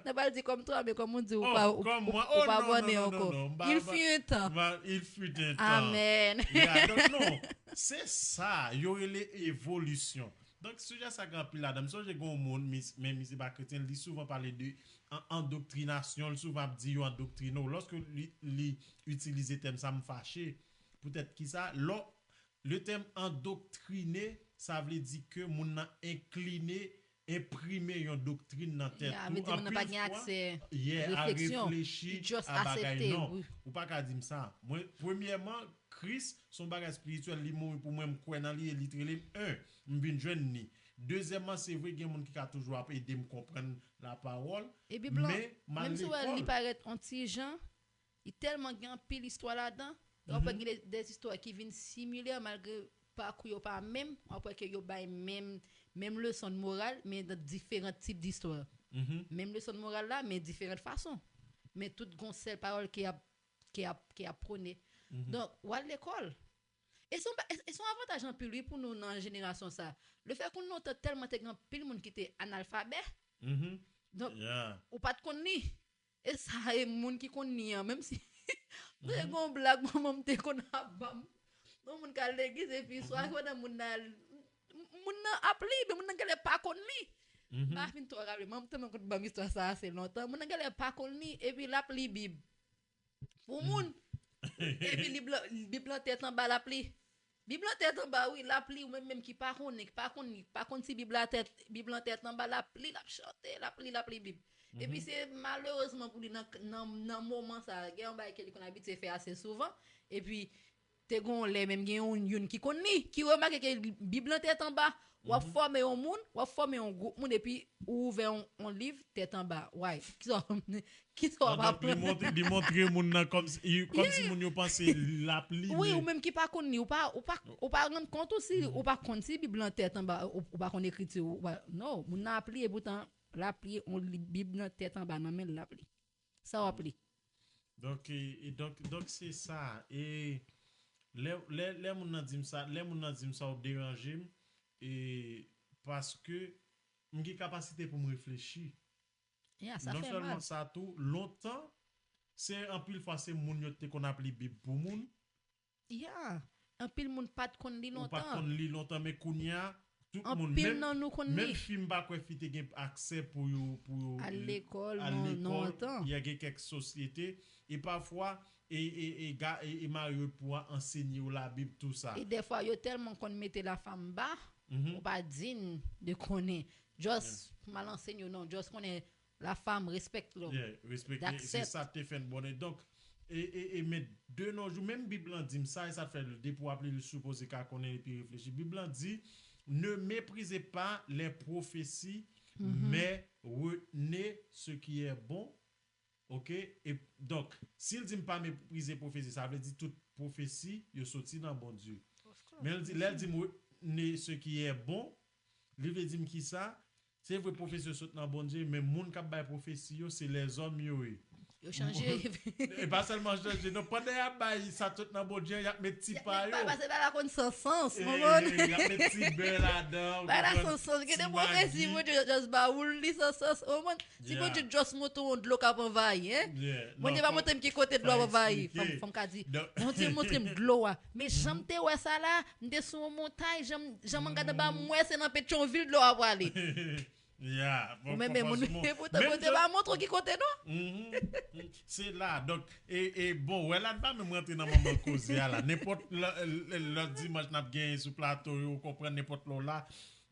Nan pral di kòm toi, men kòm ou di, ou pa, ou, ou pa bòne ankò. Il fut un temps. Il fut un temps. Amen. Ya, donk non, se sa, yo rele evolisyon. Donk, sijè sa gen anpil ladan. M sonje gen yon moun, mis-, men misye pa kretyen, li souvan pale de an-, andoktrinasyon, li souvan ap di yo andoktrine w. Lòske li, li itilize tèm sa, m fache. Poutèt ki sa? Lò, le tèm andoktrine, sa vle di ke moun nan enkline, enprime yon doktrin nan tèt ou. Anpil fwa, a reflechi a bagay. Non, ou pa ka di m sa. Mwen, premyèman, Kris se yon bagay espirityèl, li mouri pou mwen, m kwè nan li e li t rele m. En, m vin jwenn li. Dezyèmman, se vre, gen moun ki ka toujou ap ede m konprann lapawòl, e Bib lan, men m al menm si w wè li lekòl. Parèt on ti jan, li tèlman gen anpil istwa ladan, w ap wè gen de, de istwa ki vin similè malgre pakou yo pa menm, w ap wè ke yo bay menm, menm leson de moral, men nan diferan tip distwa. Menm leson de moral la, men diferan fason. Men tout gon sèl pawòl ki ap, ki ap, ki ap pwone. Donk, w al lekòl. E se yon ba- e- e se yon avantaj anpil, wi, pou nou nan jenerasyon sa. Le fè ke lontan tèlman te gen anpil moun ki te analfabè, donk, ou pa t konn li. E sa e moun ki konn li an, menm si nou te gen yon blag manman m te konn ap ban m. Yon moun k al legliz epi swa pandan moun nan al- moun nan ap li, men moun nan genlè pa konn li. M pa fin twò raple, manman m tèlman konn ban m istwa sa ase lontan. Moun nan genlè pa konn li, epi l ap li Bib pou moun. Epi Bib lan, Bib lan tèt anba l ap li. Bib lan tèt anba, wi, l ap li, ou menm menm ki pa konnen, ki pa konn li, pa konn si Bib la tèt, Bib lan tèt anba, l ap li, l ap chante, l ap li, l ap li Bib. Epi se malerezman pou li nan, nan, nan moman sa, gen yon bagay ke li konn abitye fè ase souvan. Epi te gen yon lè menm gen yon youn ki konn li, ki remake ke Bib lan tèt anba, w ap fòme yon moun, w ap fòme yon gwoup moun, epi ou ouvè yon, yon liv tèt anba. Why? Kisa w, kisa w ap aprann? Li montre, li montre moun nan kòmsi, kòmsi moun yo panse l ap li, wi, men ou menm ki pa konn li, ou pa, ou pa, ou pa rann kont ou si ou pa konn si Bib lan tèt anba, ou, ou pa konn ekriti, ou pa, non, moun nan ap li, epoutan, l ap li, yon li- Bib nan tèt anba nan men l, l ap li. Sa w ap li? Donk, e, e donk, donk se sa. E lè, lè, lè moun nan di m sa, lè moun nan di m sa, ou deranje m, e paske m gen kapasite pou m reflechi. Ya, sa fè mal. Non sèlman sa tou, lontan, se anpil fwa se moun yo te konn ap li Bib pou moun. Ya, anpil moun pa t konn li lontan. Ou pa t konn li lontan, men kounye a, tout moun, anpil nan nou konn li. Menm fi, m pa kwè fi te gen aksè pou yo, pou yo al lekòl, al non, non, lekòl, lontan. Y a gen kèk sosyete, e pafwa, e, e, e, ga- e, e mari yo pou ansenye yo Labib, tou sa. E dèfwa, yo tèlman konn mete lafanm ba, ou pa dign de konnen. Just, m al ansenye w, non, just konnen lafanm, respect love. Yeah, respekte, se sa k te fè n bon. E donk, e, e, e men de nos jours, menm Bib lan di m sa, e sa k fè depi w ap li, li sipoze ka konnen epi reflechi. Bib lan di, ne méprisez pas les prophéties, mais retenez ce qui est bon. Ok? E donk, si l di m pa meprize pwofesi, sa vle di tout pwofesi yo soti nan Bondye. Men l di, lè l di m retenez ce qui est bon, li vle di m kisa? Se vre, pwofesi yo sot nan Bondye, men moun k ap bay pwofesi yo, se lèzòm yo ye. Yo chanje. E pa sèlman chanje, non, pandan y ap bay sa sot nan Bondye, y ap met ti pa yo. Pase pa la konn san sans, ou konprann? Y ap met ti bè ladan, ou konprann? Bay la san sans, gen de pwofesi, Bondye just ba ou li san sans, ou konprann? Si Bondye just montre w yon dlo k ap anvayi, hein? Bondye pa montre m ki kote dlo ap anvayi. Fò m, fò m ka di, Bondye montre m dlo a. Men jan m te wè sa la, m te sou yon montay, jan m, jan m gade anba m, m wè se nan Petyonvil dlo a prale. Ou menm, men moun, epoutan Bondye pa montre w ki kote, non? Se la, donk, e, e bon, wè la, n pa menm rantre nan manman koze a la. Nenpòt lè, lè, lòt dimanch n ap genyen sou plato yo, ou konprann, nenpòt lè w la,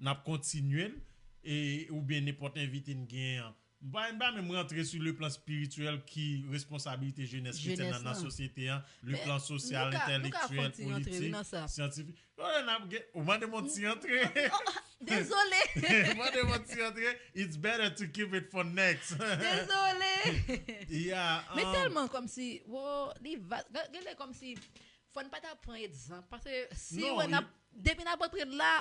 n ap kontinye l, e, oubyen nenpòt envite n genyen an. M pa, m pa menm rantre sou le plan espirityèl ki responsabilite jenès kretyèn nan, nan sosyete an, le plan sosyal, entèlektyèl, politik, syantifik. Yo, n ap gen, ou mande m yon ti antre. Dezole. Mande m yon ti antre. It's better to keep it for next. Dezole. Men tèlman kòmsi, wo, li va, gen, gen lè kòmsi, fò n pa ta pran egzanp. Paske si wè n ap, depi n ap antre la,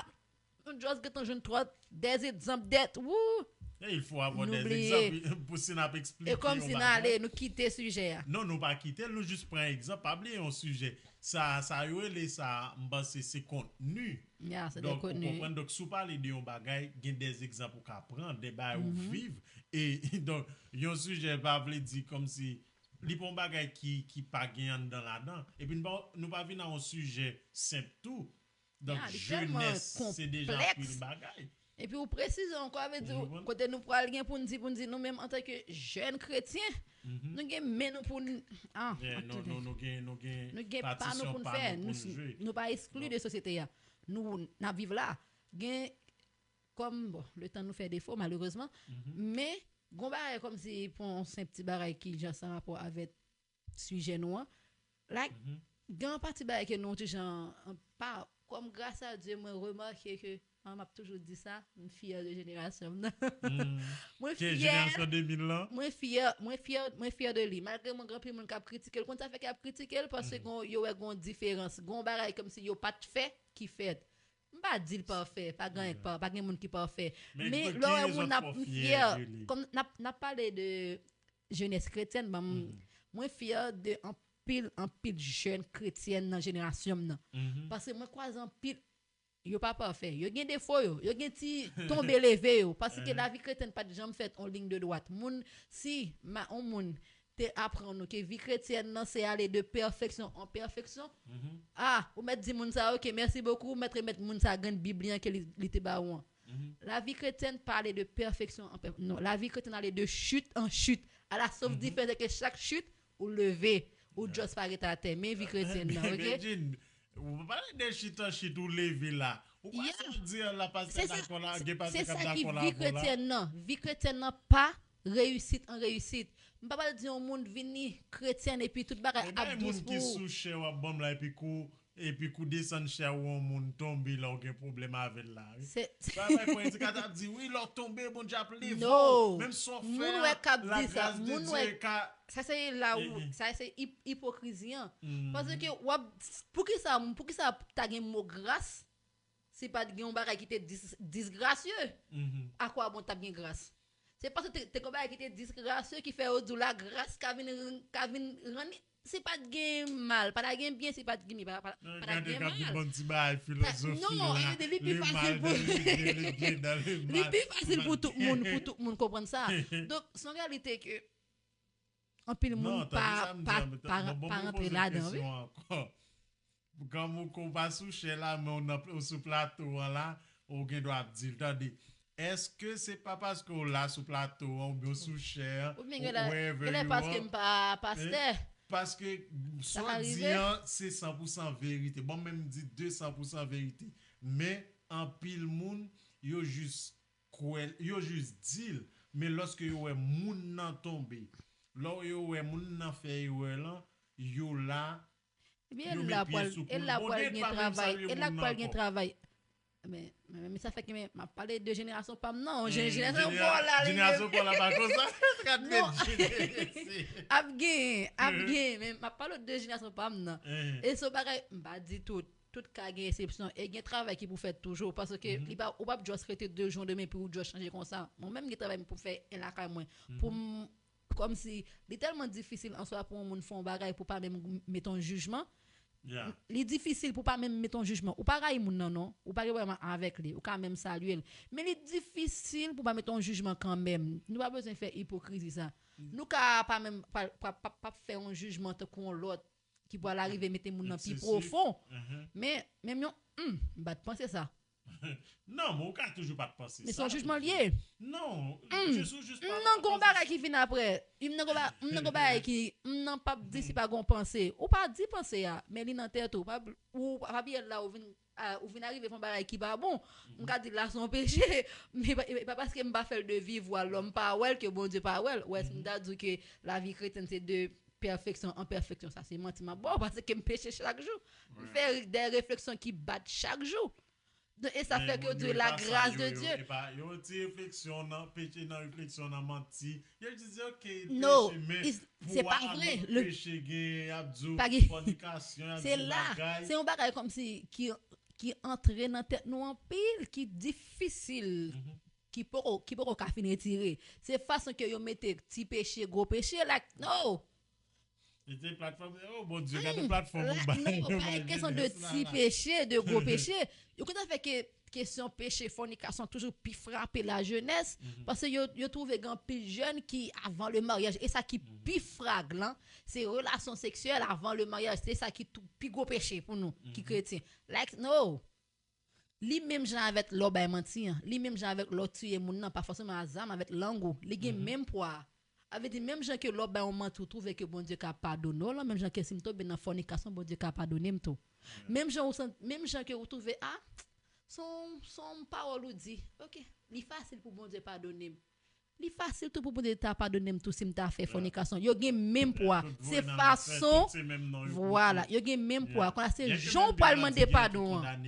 nou just gentan jwenn twòp, des exemples, des, wou. E il faut avoir des exemples pou si n ap eksplike yon bagay. E kòmsi n ale, nou kite sijè a. Non, nou pa kite l, nou jis pran egzanp. Pa bliye yon sijè. Sa, sa yo rele sa, m panse se kontni. Ya, se de kontni. Donk, ou konprann, donk, si w pale de yon bagay, gen de egzanp ou ka pran, de bagay ou viv. E, donk, yon sijè pa vle di kòmsi li pa yon bagay ki, ki pa gen anndan ladan. Epi nou pa, nou pa vin a yon sijè senp tou. Donk, jenès, se deja anpil bagay. Epi ou presize ankò, vle di, kote nou pral gen pou n di, pou n di nou menm antanke jèn kretyen, nou gen men nou pou n, ah, nou gen, nou gen pa nou pou n fè, nou pa eskli de sosyete a. Nou, n ap viv la. Gen, kòm, bon, letan nou fè defo, malerezman, men, gon bagay kòmsi pou yon senp ti bagay ki jan san rapò avèk sijè nou an. Like, gen yon pati bagay ke nou ti jan, pa, kòm gras a Dye, mwen remake ke M ap toujou di sa, m fyè de jenerasyon m nan. Mwen fyè, jenerasyon de mil lan. Mwen fyè, mwen fyè, mwen fyè de li. Malgre mwen gen anpil moun k ap kritike l, konn sa fè k ap kritike l, paske gon, yo wè gon diferans, gon bagay kòmsi yo pa t fè ki fèt. M pa di l pafè, pa gen, pa, pa gen moun ki pafè. Men lè w wè moun ap fyè, kòm n ap, n ap pale de jenès kretyèn, ban m, mwen fyè de anpil, anpil jèn kretyèn nan jenerasyon m nan. Paske mwen kwaze anpil, yo pa pafè. Yo gen defo yo, yo gen ti tonbe leve yo. Paske lavi kretyèn pa t janm fèt on liy de dwat. Moun, si ma, on moun te aprann nou ke vi kretyèn nan se ale de pèfeksyon an pèfeksyon. Ah, ou mèt di moun sa, ok, mèsi bokou, ou mèt remèt moun sa grenn Bib li an ke li, li te ba ou an. Lavi kretyèn pa ale de pèfeksyon an pèf-, non, lavi kretyèn ale de chit an chit. A la sof diferan, se ke chak chit, ou leve, ou just pa ret atè. Men vi kretyèn nan, ok? Ou pa pale de chit an chit ou leve la. Ou kwè sa w di an la, pastè dakò la, gen pastè k ap dakò la avè w la. Se sa ki vi kretyèn nan. Vi kretyèn nan pa reyisit an reyisit. M pa pral di yon moun vini kretyèn epi tout bagay ap dous pou ou. Moun ki sou chè w ap ban m la epi kou, epi kou desann chè w yon moun tonbe la w gen pwoblèm avè l la. Wi. Se pa bay pwen di ka t ap di wi lè w tonbe Bondye ap leve w. Menm sa w fè an, lagras de Dye ka. Sa se la ou, sa se ip-, ipokrizi an. Paske w ap, poukisa, poukisa ta gen mo gras si pa t gen yon bagay ki te dis-, disgrasye? Akwabon t ap gen gras? Se paske te, te gen yon bagay ki te disgrasye ki fè yo di w lagras ka vin, ka vin rann. Si pa t gen mal, pa ta gen byen, si pa t gen byen, pa, pa, pa ta gen mal. Gade, gade, bon ti bagay filozofi la. Non, li pi fasil pou, li pi fasil pou tout moun, pou tout moun konprann sa. Donk, se yon reyalite ke anpil moun pa, pa, pa, pa rantre ladan, wi. Kòm ou, kòm ou pa sou chè la, men ou nan, ou sou plato an la, ou gen dwa ap di l, tande, èske se pa paske w la sou plato an, oubyen w sou chè an, ou wherever you are, paske m pa pastè? Paske sa w di an, se san pou san verite. Bon, menm di de san pou san verite. Men, anpil moun, yo jis kwè, yo jis di l, men lòske yo wè moun nan tonbe, lè yo wè moun nan fè erè lan, yo la, yo met pye sou kou l. Ebyen, e la pral gen travay, e la pral gen travay. Men, men, men sa fè ke men, m ap pale de jenerasyon pa m nan, jenerasyon pa w la, jenerasyon pa w la pa konsa. Gad met jenesi. Ap gen, ap gen, men m ap pale de jenerasyon pa m nan. E se yon bagay, m pa di tout. Tout ka gen eksepsyon. E gen travay ki pou fèt toujou. Paske li pa, ou p ap just rete de jou demen pou ou just chanje konsa. Mwen menm gen travay pou m fè lakay mwen. Pou m, kòmsi, li tèlman difisil an swa pou yon moun fè yon bagay pou pa menm met yon jijman. Li difisil pou pa menm met yon jijman. Ou pa rayi moun nan, non. Ou pa gen pwoblèm avèk li. Ou ka menm salye l. Men li difisil pou pa met yon jijman kanmenm. Nou pa bezwen fè ipokrizi sa. Nou ka pa menm, pa, pa, pa, pa fè yon jijman tankou yon lòt ki pral arive mete moun nan pi pwofon. Men, menm yon, hmm, m pa t panse sa. Non, men ou ka toujou pa t panse sa. Men se yon jijman l ye. Non, jis ou jis pa nan gon bagay ki vin apre. M nan gon ba-, m nan gon bagay ki, m nan p ap di si pa gon panse. Ou pa di panse a, men li nan tèt ou. Pa, ou pa bliye la, ou vin, a, ou vin arive fè yon bagay ki pa bon. M ka di la se yon peche, men e pa, e pa paske m pa fè l de vivwa, lòm pa wè l, ke Bondye pa wè l. Ou wè, si m ta di w ke lavi kretyèn se de pèfeksyon an pèfeksyon, sa se manti m ap ba w, paske m peche chak jou. M fè de refleksyon ki bat chak jou. Donk, e sa fè ke yo di la grâce de Dieu. Yo ti refleksyon nan, peche nan refleksyon nan manti. Yo jis di, ok, peche, men pou a peche gen, y ap di w fònikasyon, y ap di w bagay. Se yon bagay kòmsi ki, ki antre nan tèt nou anpil, ki difisil. ki poko, ki poko ka fin retire. Se fason ke yo mete ti peche, gwo peche, like, no! Li te platfòm, oh, Bondye, gade platfòm ou bay. No, pa gen kesyon de ti peche, de gwo peche. Yo konn fè ke kesyon peche, fònikasyon toujou pi frape lajenès, paske yo, yo twouve gen anpil jèn ki, avan le maryaj, e sa ki pi frag lan, se relasyon seksyèl avan le maryaj, se sa ki tou, pi gwo peche pou nou, ki kretyen. Like, no! Li menm jan avèk lè w bay manti an, li menm jan avèk lè w tiye moun nan, pa fòseman a zam, avèk lang ou, li gen menm pwa a. Sa vle di, menm jan ke lè w bay yon manti, ou twouve ke Bondye ka padone w lan, menm jan ke si m tonbe nan fònikasyon, Bondye ka padone m tou. Menm jan ou sant-, menm jan ke ou twouve, a, se yon, se yon pawòl ou di, ok, li fasil pou Bondye padone m. Li fasil tou pou Bondye ta padone m tou si m ta fè fònikasyon. Yo gen menm pwa. Se fason, vwala, yo gen menm pwa. Konn se jan w pral mande padon an.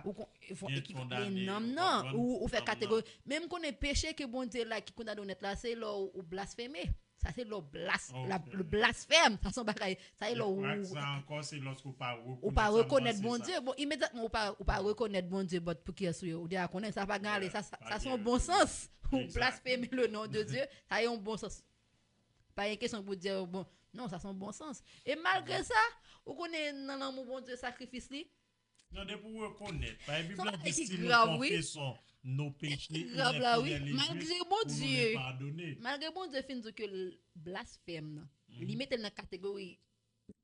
Ou kon- fò- Gen ki kondane, nanm ou nan, konprann, ou, ou fè kategori. Men m konnen peche ke Bondye la ki kondane w nèt la, se lè w, ou blasfeme. Sa se lè w blas, la, blasfèm. Sa se yon bagay. Sa se lè w, sa ankò, se lòske w pa ou pa rekonèt Bondye. Bon, imedyatman, ou pa, ou pa rekonèt Bondye, but pou kiyès ou ye? Ou deja konnen, sa pa gen ale. Sa, sa, sa se yon bon sans. Ou blasfeme le nom de Dieu, sa se yon bon sans. Pa gen kesyon pou di, bon, non, sa se yon bon sans. E malgre sa, ou konnen nan lanmou Bondye, sakrifis li, Non, depi w rekonèt. Paske Bib la di, si nous confessons nos péchés, il est fidèle et juste pour nous les pardonner. Malgre Bondye fin di ke l blasfèm nan, li mete l nan kategori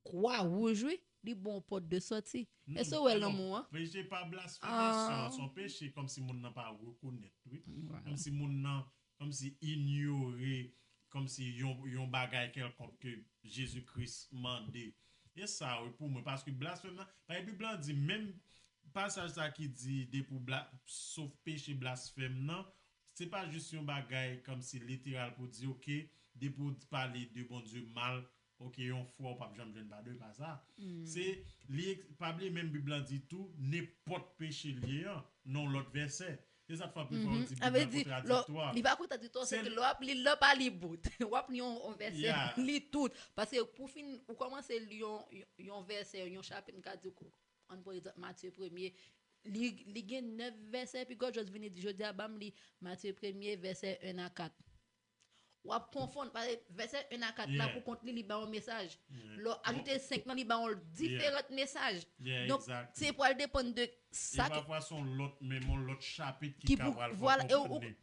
kwa wouj, wi, li ba w pòt de sòti. Èske w wè lanmou an? Peche pa blasfemasyon, se yon peche kòmsi moun nan pa rekonèt, wi. Kòmsi moun nan, kòmsi inyore, kòmsi yon, yon bagay kèlkonk ke Jezi Kris mande. E sa, wi, pou mwen, paske blasfèm nan, paske Bib la di, menm pasaj sa ki di, depi w bla, sof peche blasfèm nan, se pa jis yon bagay kòmsi literal pou di, oke, depi w pale de Bondye mal, oke, yon fwa w p ap janm jwenn padon, e pa sa. Se, li, pa bliye menm Bib la di tou, nenpòt peche l ye an, nan yon lòt vèsè. Se sa k fè anpil fwa yo di Bib la kontradiktwa. Li pa kontradiktwa, se ke lè w ap li l, lè w pa li bout. W ap li yon, yon vèsè, li tout. Paske pou fin, ou kòmanse li yon, yon, yon vèsè, yon chapit, m ka di w, ann pran egzanp Matye premye. Li, li gen nèf vèsè, epi God just vini di, jodi a, ban m li Matye premye, vèsè en a kat. W ap konfonn, paske vèsè en a kat la pou kont li, li ba w mesaj. Lè w ajoute senk lan, li ba w diferan mesaj. Donk, se pral depann de sa ki. E pafwa se yon lòt, menm yon lòt chapit ki ka pral fè w konprann li.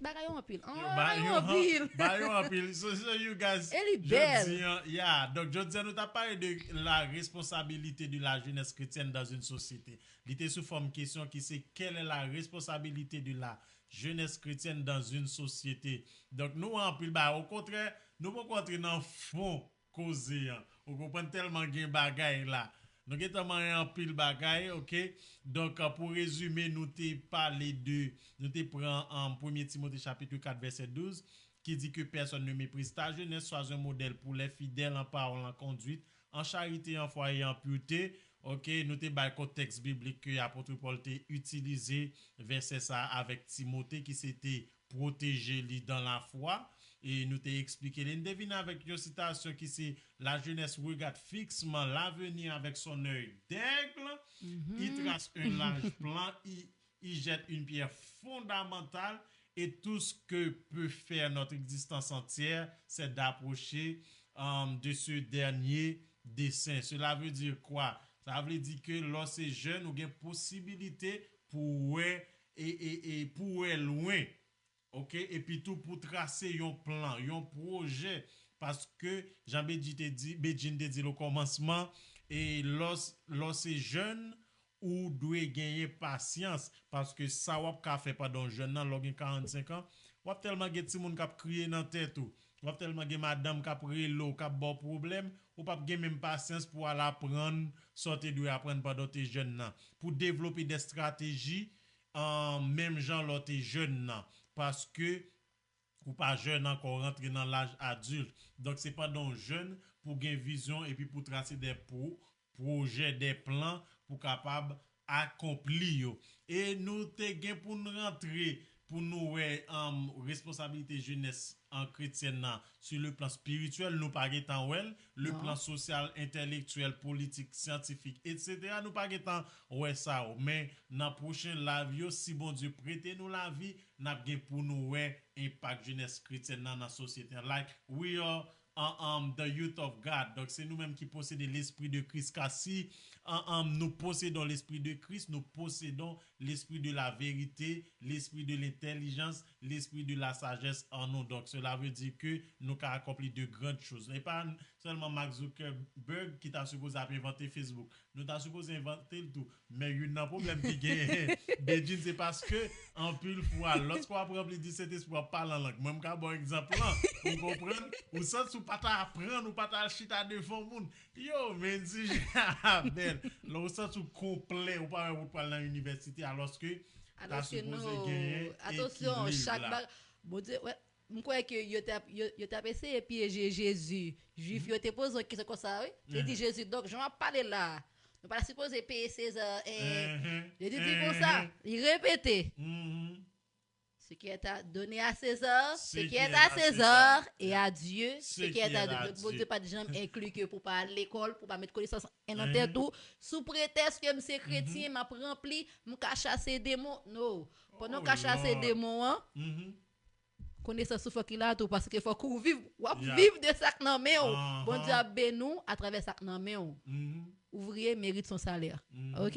Bagay yo anpil. Bagay yo anpil. Bagay yo anpil. So, so you guys, jodi an, yeah. Donk, jodi an, nou t ap pale de la responsabilité de la jeunesse chrétienne dans une société. Li te sou fòm kesyon ki se, quelle est la responsabilité de la jeunesse chrétienne dans une société? Donk, nou wè anpil bagay. Okontrè, nou poko antre nan fon koze an. Ou konprann, tèlman gen bagay la. Nou gentan manyen anpil bagay, oke? Donk, pou rezime, nou te pale de, nou te pran, um, premye Timote chapit kat vèsè douz, ki di ke personne ne méprise ta jeunesse, sois un modèle pour les fidèles en parole, en conduite, en charité, en foi et en pureté. Oke, nou te bay kontèks biblik ke apot Pòl te itilize vèsè sa a avèk Timote, ki se te pwoteje li dans la foi. E nou te eksplike li. Nou te vin avèk yon sitasyon ki se, la jeunesse regarde fixement l'avenir avec son œil d'aigle. Il trace un large plan, il, il jette une pierre fondamentale, et tout ce que peut faire notre existence entière, c'est d'approcher, euh, de ce dernier dessein. Cela veut dire quoi? Sa vle di ke lè w se jèn, ou gen posibilite pou w wè, e, e, e pou w wè lwen. Oke, epi tou pou trase yon plan, yon pwojè, paske jan Bedjine te di, Bedjine te di l okòmansman, e lè w, lè w se jèn, ou dwe genyen pasyans, paske sa w ap ka fè pandan w jèn nan, lè w gen karannsenk an, w ap tèlman gen timoun k ap kriye nan tèt ou, w ap tèlman gen madanm k ap rele w, k ap ba w pwoblèm, ou p ap gen menm pasyans pou w al aprann sa w te dwe aprann pandan w te jèn nan, pou devlope de estrateji, an, menm jan lè w te jèn nan, paske ou pa jèn ankò, ou rantre nan laj adilt. Donk, se pandan w jèn pou w gen vizyon epi pou w trase de pwo-, pwojè, de plan pou w kapab akonpli yo. E nou te gen pou n rantre, pou nou wè, um, responsablite jenès an kretyèn nan, sur le plan spirituel, nou pa gentan wè l, le plan sosyal, entèlektyèl, politik, syantifik, etsetera, nou pa gentan wè sa yo. Men nan pwochen live yo, si Bondye prete nou lavi, n ap gen pou nou wè enpak jenès kretyèn nan nan sosyete an. Like, we are, uh, um, the youth of God. Donk, se nou menm ki posede lespri de Kris. Ka si, uh, um, nous possédons l'esprit de Christ, nous possédons l'esprit de la vérité, l'esprit de l'intelligence, l'esprit de la sagesse en nous. Donk, cela veut dire que nou ka akonpli de grandes choses. E pa sèlman Mark Zuckerberg ki ta sipoze ap envante Facebook. Nou ta sipoze envante l tou. Men youn nan pwoblèm ki genyen, Bedjine, se paske anpil fwa, lòske w ap ranpli di Sentespri, w ap pale an lang. Mwen, m ka ba w egzanp lan. Ou konprann? Ou santi w pa ta aprann, ou pa ta al chita devan moun. Yo, men di a bèl. Lè ou santi w konplè, ou pa wè wout pral nan inivèsite, alòske ta sipoze genyen ekilib la. Atensyon, chak ba-, Bondye, wè, M kwè ke yo t ap, yo, yo t ap eseye pyeje Jezi. Jwif yo te poze yon kesyon konsa, wi. Yo di Jezi, donk, jan w ap pale la, nou pa ta sipoze peye Seza, eh, Jezi di konsa, li repete. Ce qui est à donner à César, ce qui est à César, et à Dieu, ce qui est à Dieu. Donk, Bondye pa t janm enkli ke pou pa al lekòl, pou pa met konesans an nan tèt ou, sou pretèks ke m se kretyen, m ap ranpli, m ka chase demon. No. Pandan w ka chase demon an, konesans ou fòk li la tou, paske fòk ou viv, w ap viv de sa k nan men w. Bondye ap beni w atravè sa k nan men w. Ouvrier mérite son salaire. Ok?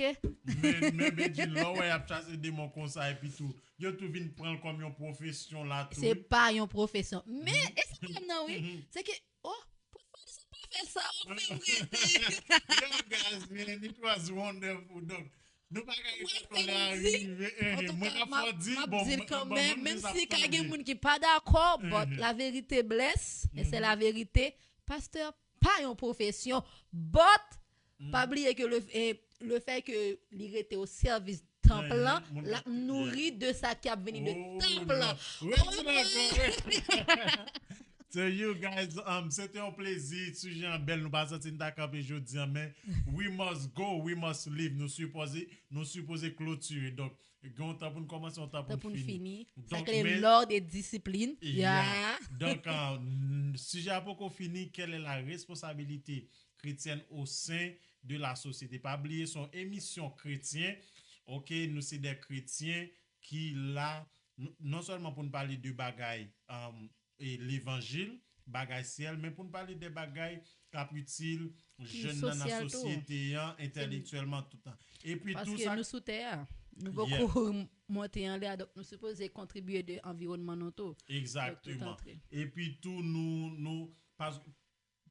Men, men Bedjine, lè w wè y ap chase demon konsa, epi tou, yo tou vin pran l kòm yon pwofesyon la tou. Se pa yon pwofesyon. Men, e sa m nan, wi. Se ke, oh, pou fè sa, pa fè sa, ou fè m rete. Yo, guys, man, it was wonderful. Donk, nou pa ka rete kòlè a rive. Mwen ka fò di, bon, mwen, menm si ka gen moun ki pa dakò, but la vérité blesse, et c'est la vérité. Pastè pa yon pwofesyon, but pa bliye ke le, eh, le fait que li rete o sèvis tanp lan, l ap nouri de sa ki ap vini de tanp lan. So you guys, um, se te yon plezi, sijè an bèl, nou pa santi n ta kanpe jodi an, men we must go, we must leave, nou sipoze, nou sipoze klotire. Donk, gen yon tan pou n kòmanse, yon tan pou n fini. Sa k rele lòd e disiplin. Donk, sijè a poko fini, quelle est la responsabilité chrétienne au sein de la société? Pa bliye, se yon emisyon kretyen. Ok, nou se de kretyen ki la, non sèlman pou n pale de bagay, um, e levanjil, bagay syèl, men pou n pale de bagay k ap itil jèn nan, nan sosyete an, entèlektyèlman, tout tan. Epi tou sa. Paske nou sou tè a, nou poko monte anlè a, donk nou sipoze kontribye de anviwònman nou tou. Egzakteman. Epi tou nou, nou, pa,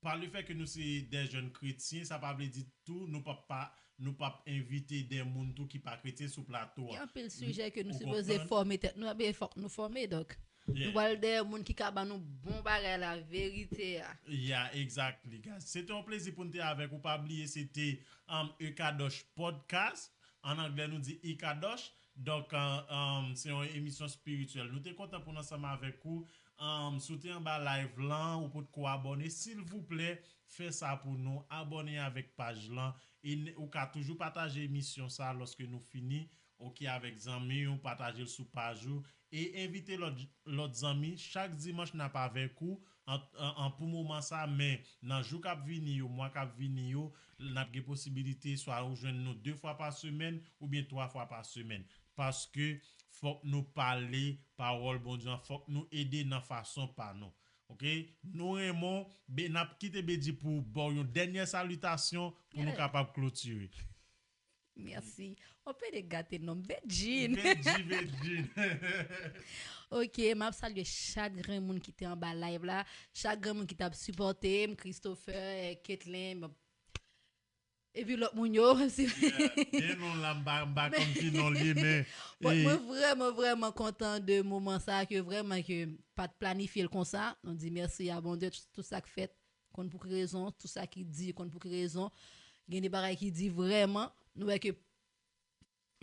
pa le fè ke nou se de jèn kretyen, sa pa vle di tou nou p ap pa, nou p ap envite de moun tou ki pa kretyen sou plato a. Gen anpil sijè ke nou sipoze fòme tèt nou, ebyen fòk nou fòme, donk. Nou pral dèyè moun ki ka ban nou bon bagay la, verite a. Yeah, exactly, guys. Se te yon plezi pou n te avèk ou. Pa bliye, se te, um, Ekadosh Podcast. An anglè, nou di Ekadosh. Donk, um, se yon emisyon espirityèl. Nou te kontan pou n ansanm avèk ou. Um, si w te anba live lan, ou potko abòne, silvouplè, fè sa pou nou. Abòne avèk paj lan. E n-, ou ka toujou pataje emisyon sa lòske nou fini. Ok, avèk zanmi w, pataje l sou paj ou. E envite lòt, lòt zanmi. Chak dimanch, n ap avèk ou an, an, an pou moman sa, men nan jou k ap vini yo, mwa k ap vini yo, n ap gen posibilite swa ou jwenn nou de fwa pa semèn oubyen twa fwa pa semèn. Paske fòk nou pale pawòl Bondye an, fòk nou ede nan fason pa nou. Ok? Nou renmen w, n ap kite Bedji pou ba w yon dènyè salitasyon pou nou kapab klotire. Mèsi. Ou pede gate non m, Bedjine. Bedji, Bedjine. Ok, m ap salye chak grenn moun ki te anba live la, chak grenn moun ki t ap sipòte m, Christopher, eh, Ketlin, bon, epi lòt moun yo. Gen non la, m pa, m pa konn ki non l ye, men. Bon, mwen vrèman, vrèman kontan de moman sa, ke vrèman ke pa t planifye l konsa. Nou di mèsi a Bondye, tout sa k fèt konn pou ki rezon, tout sa ki di konn pou ki rezon. Gen de bagay ki di vrèman, nou wè ke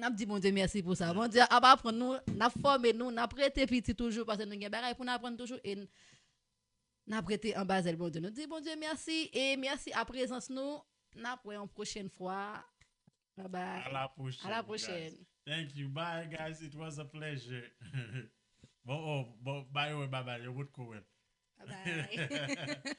n ap di Bondye mèsi pou sa. Bondye ap aprann nou, n ap fòme nou, n ap rete piti toujou, paske nou gen bagay pou n aprann toujou, e n ap rete anba zèl Bondye. Nou di Bondye mèsi, e mèsi a prezans nou. N ap wè yon pwochèn fwa. Bye bye. À la prochaine. À la prochaine. Guys. Thank you. Bye, guys. It was a pleasure. Bon, oh, bon, bye, bye, bye. Yo potko wè l. Bye bye.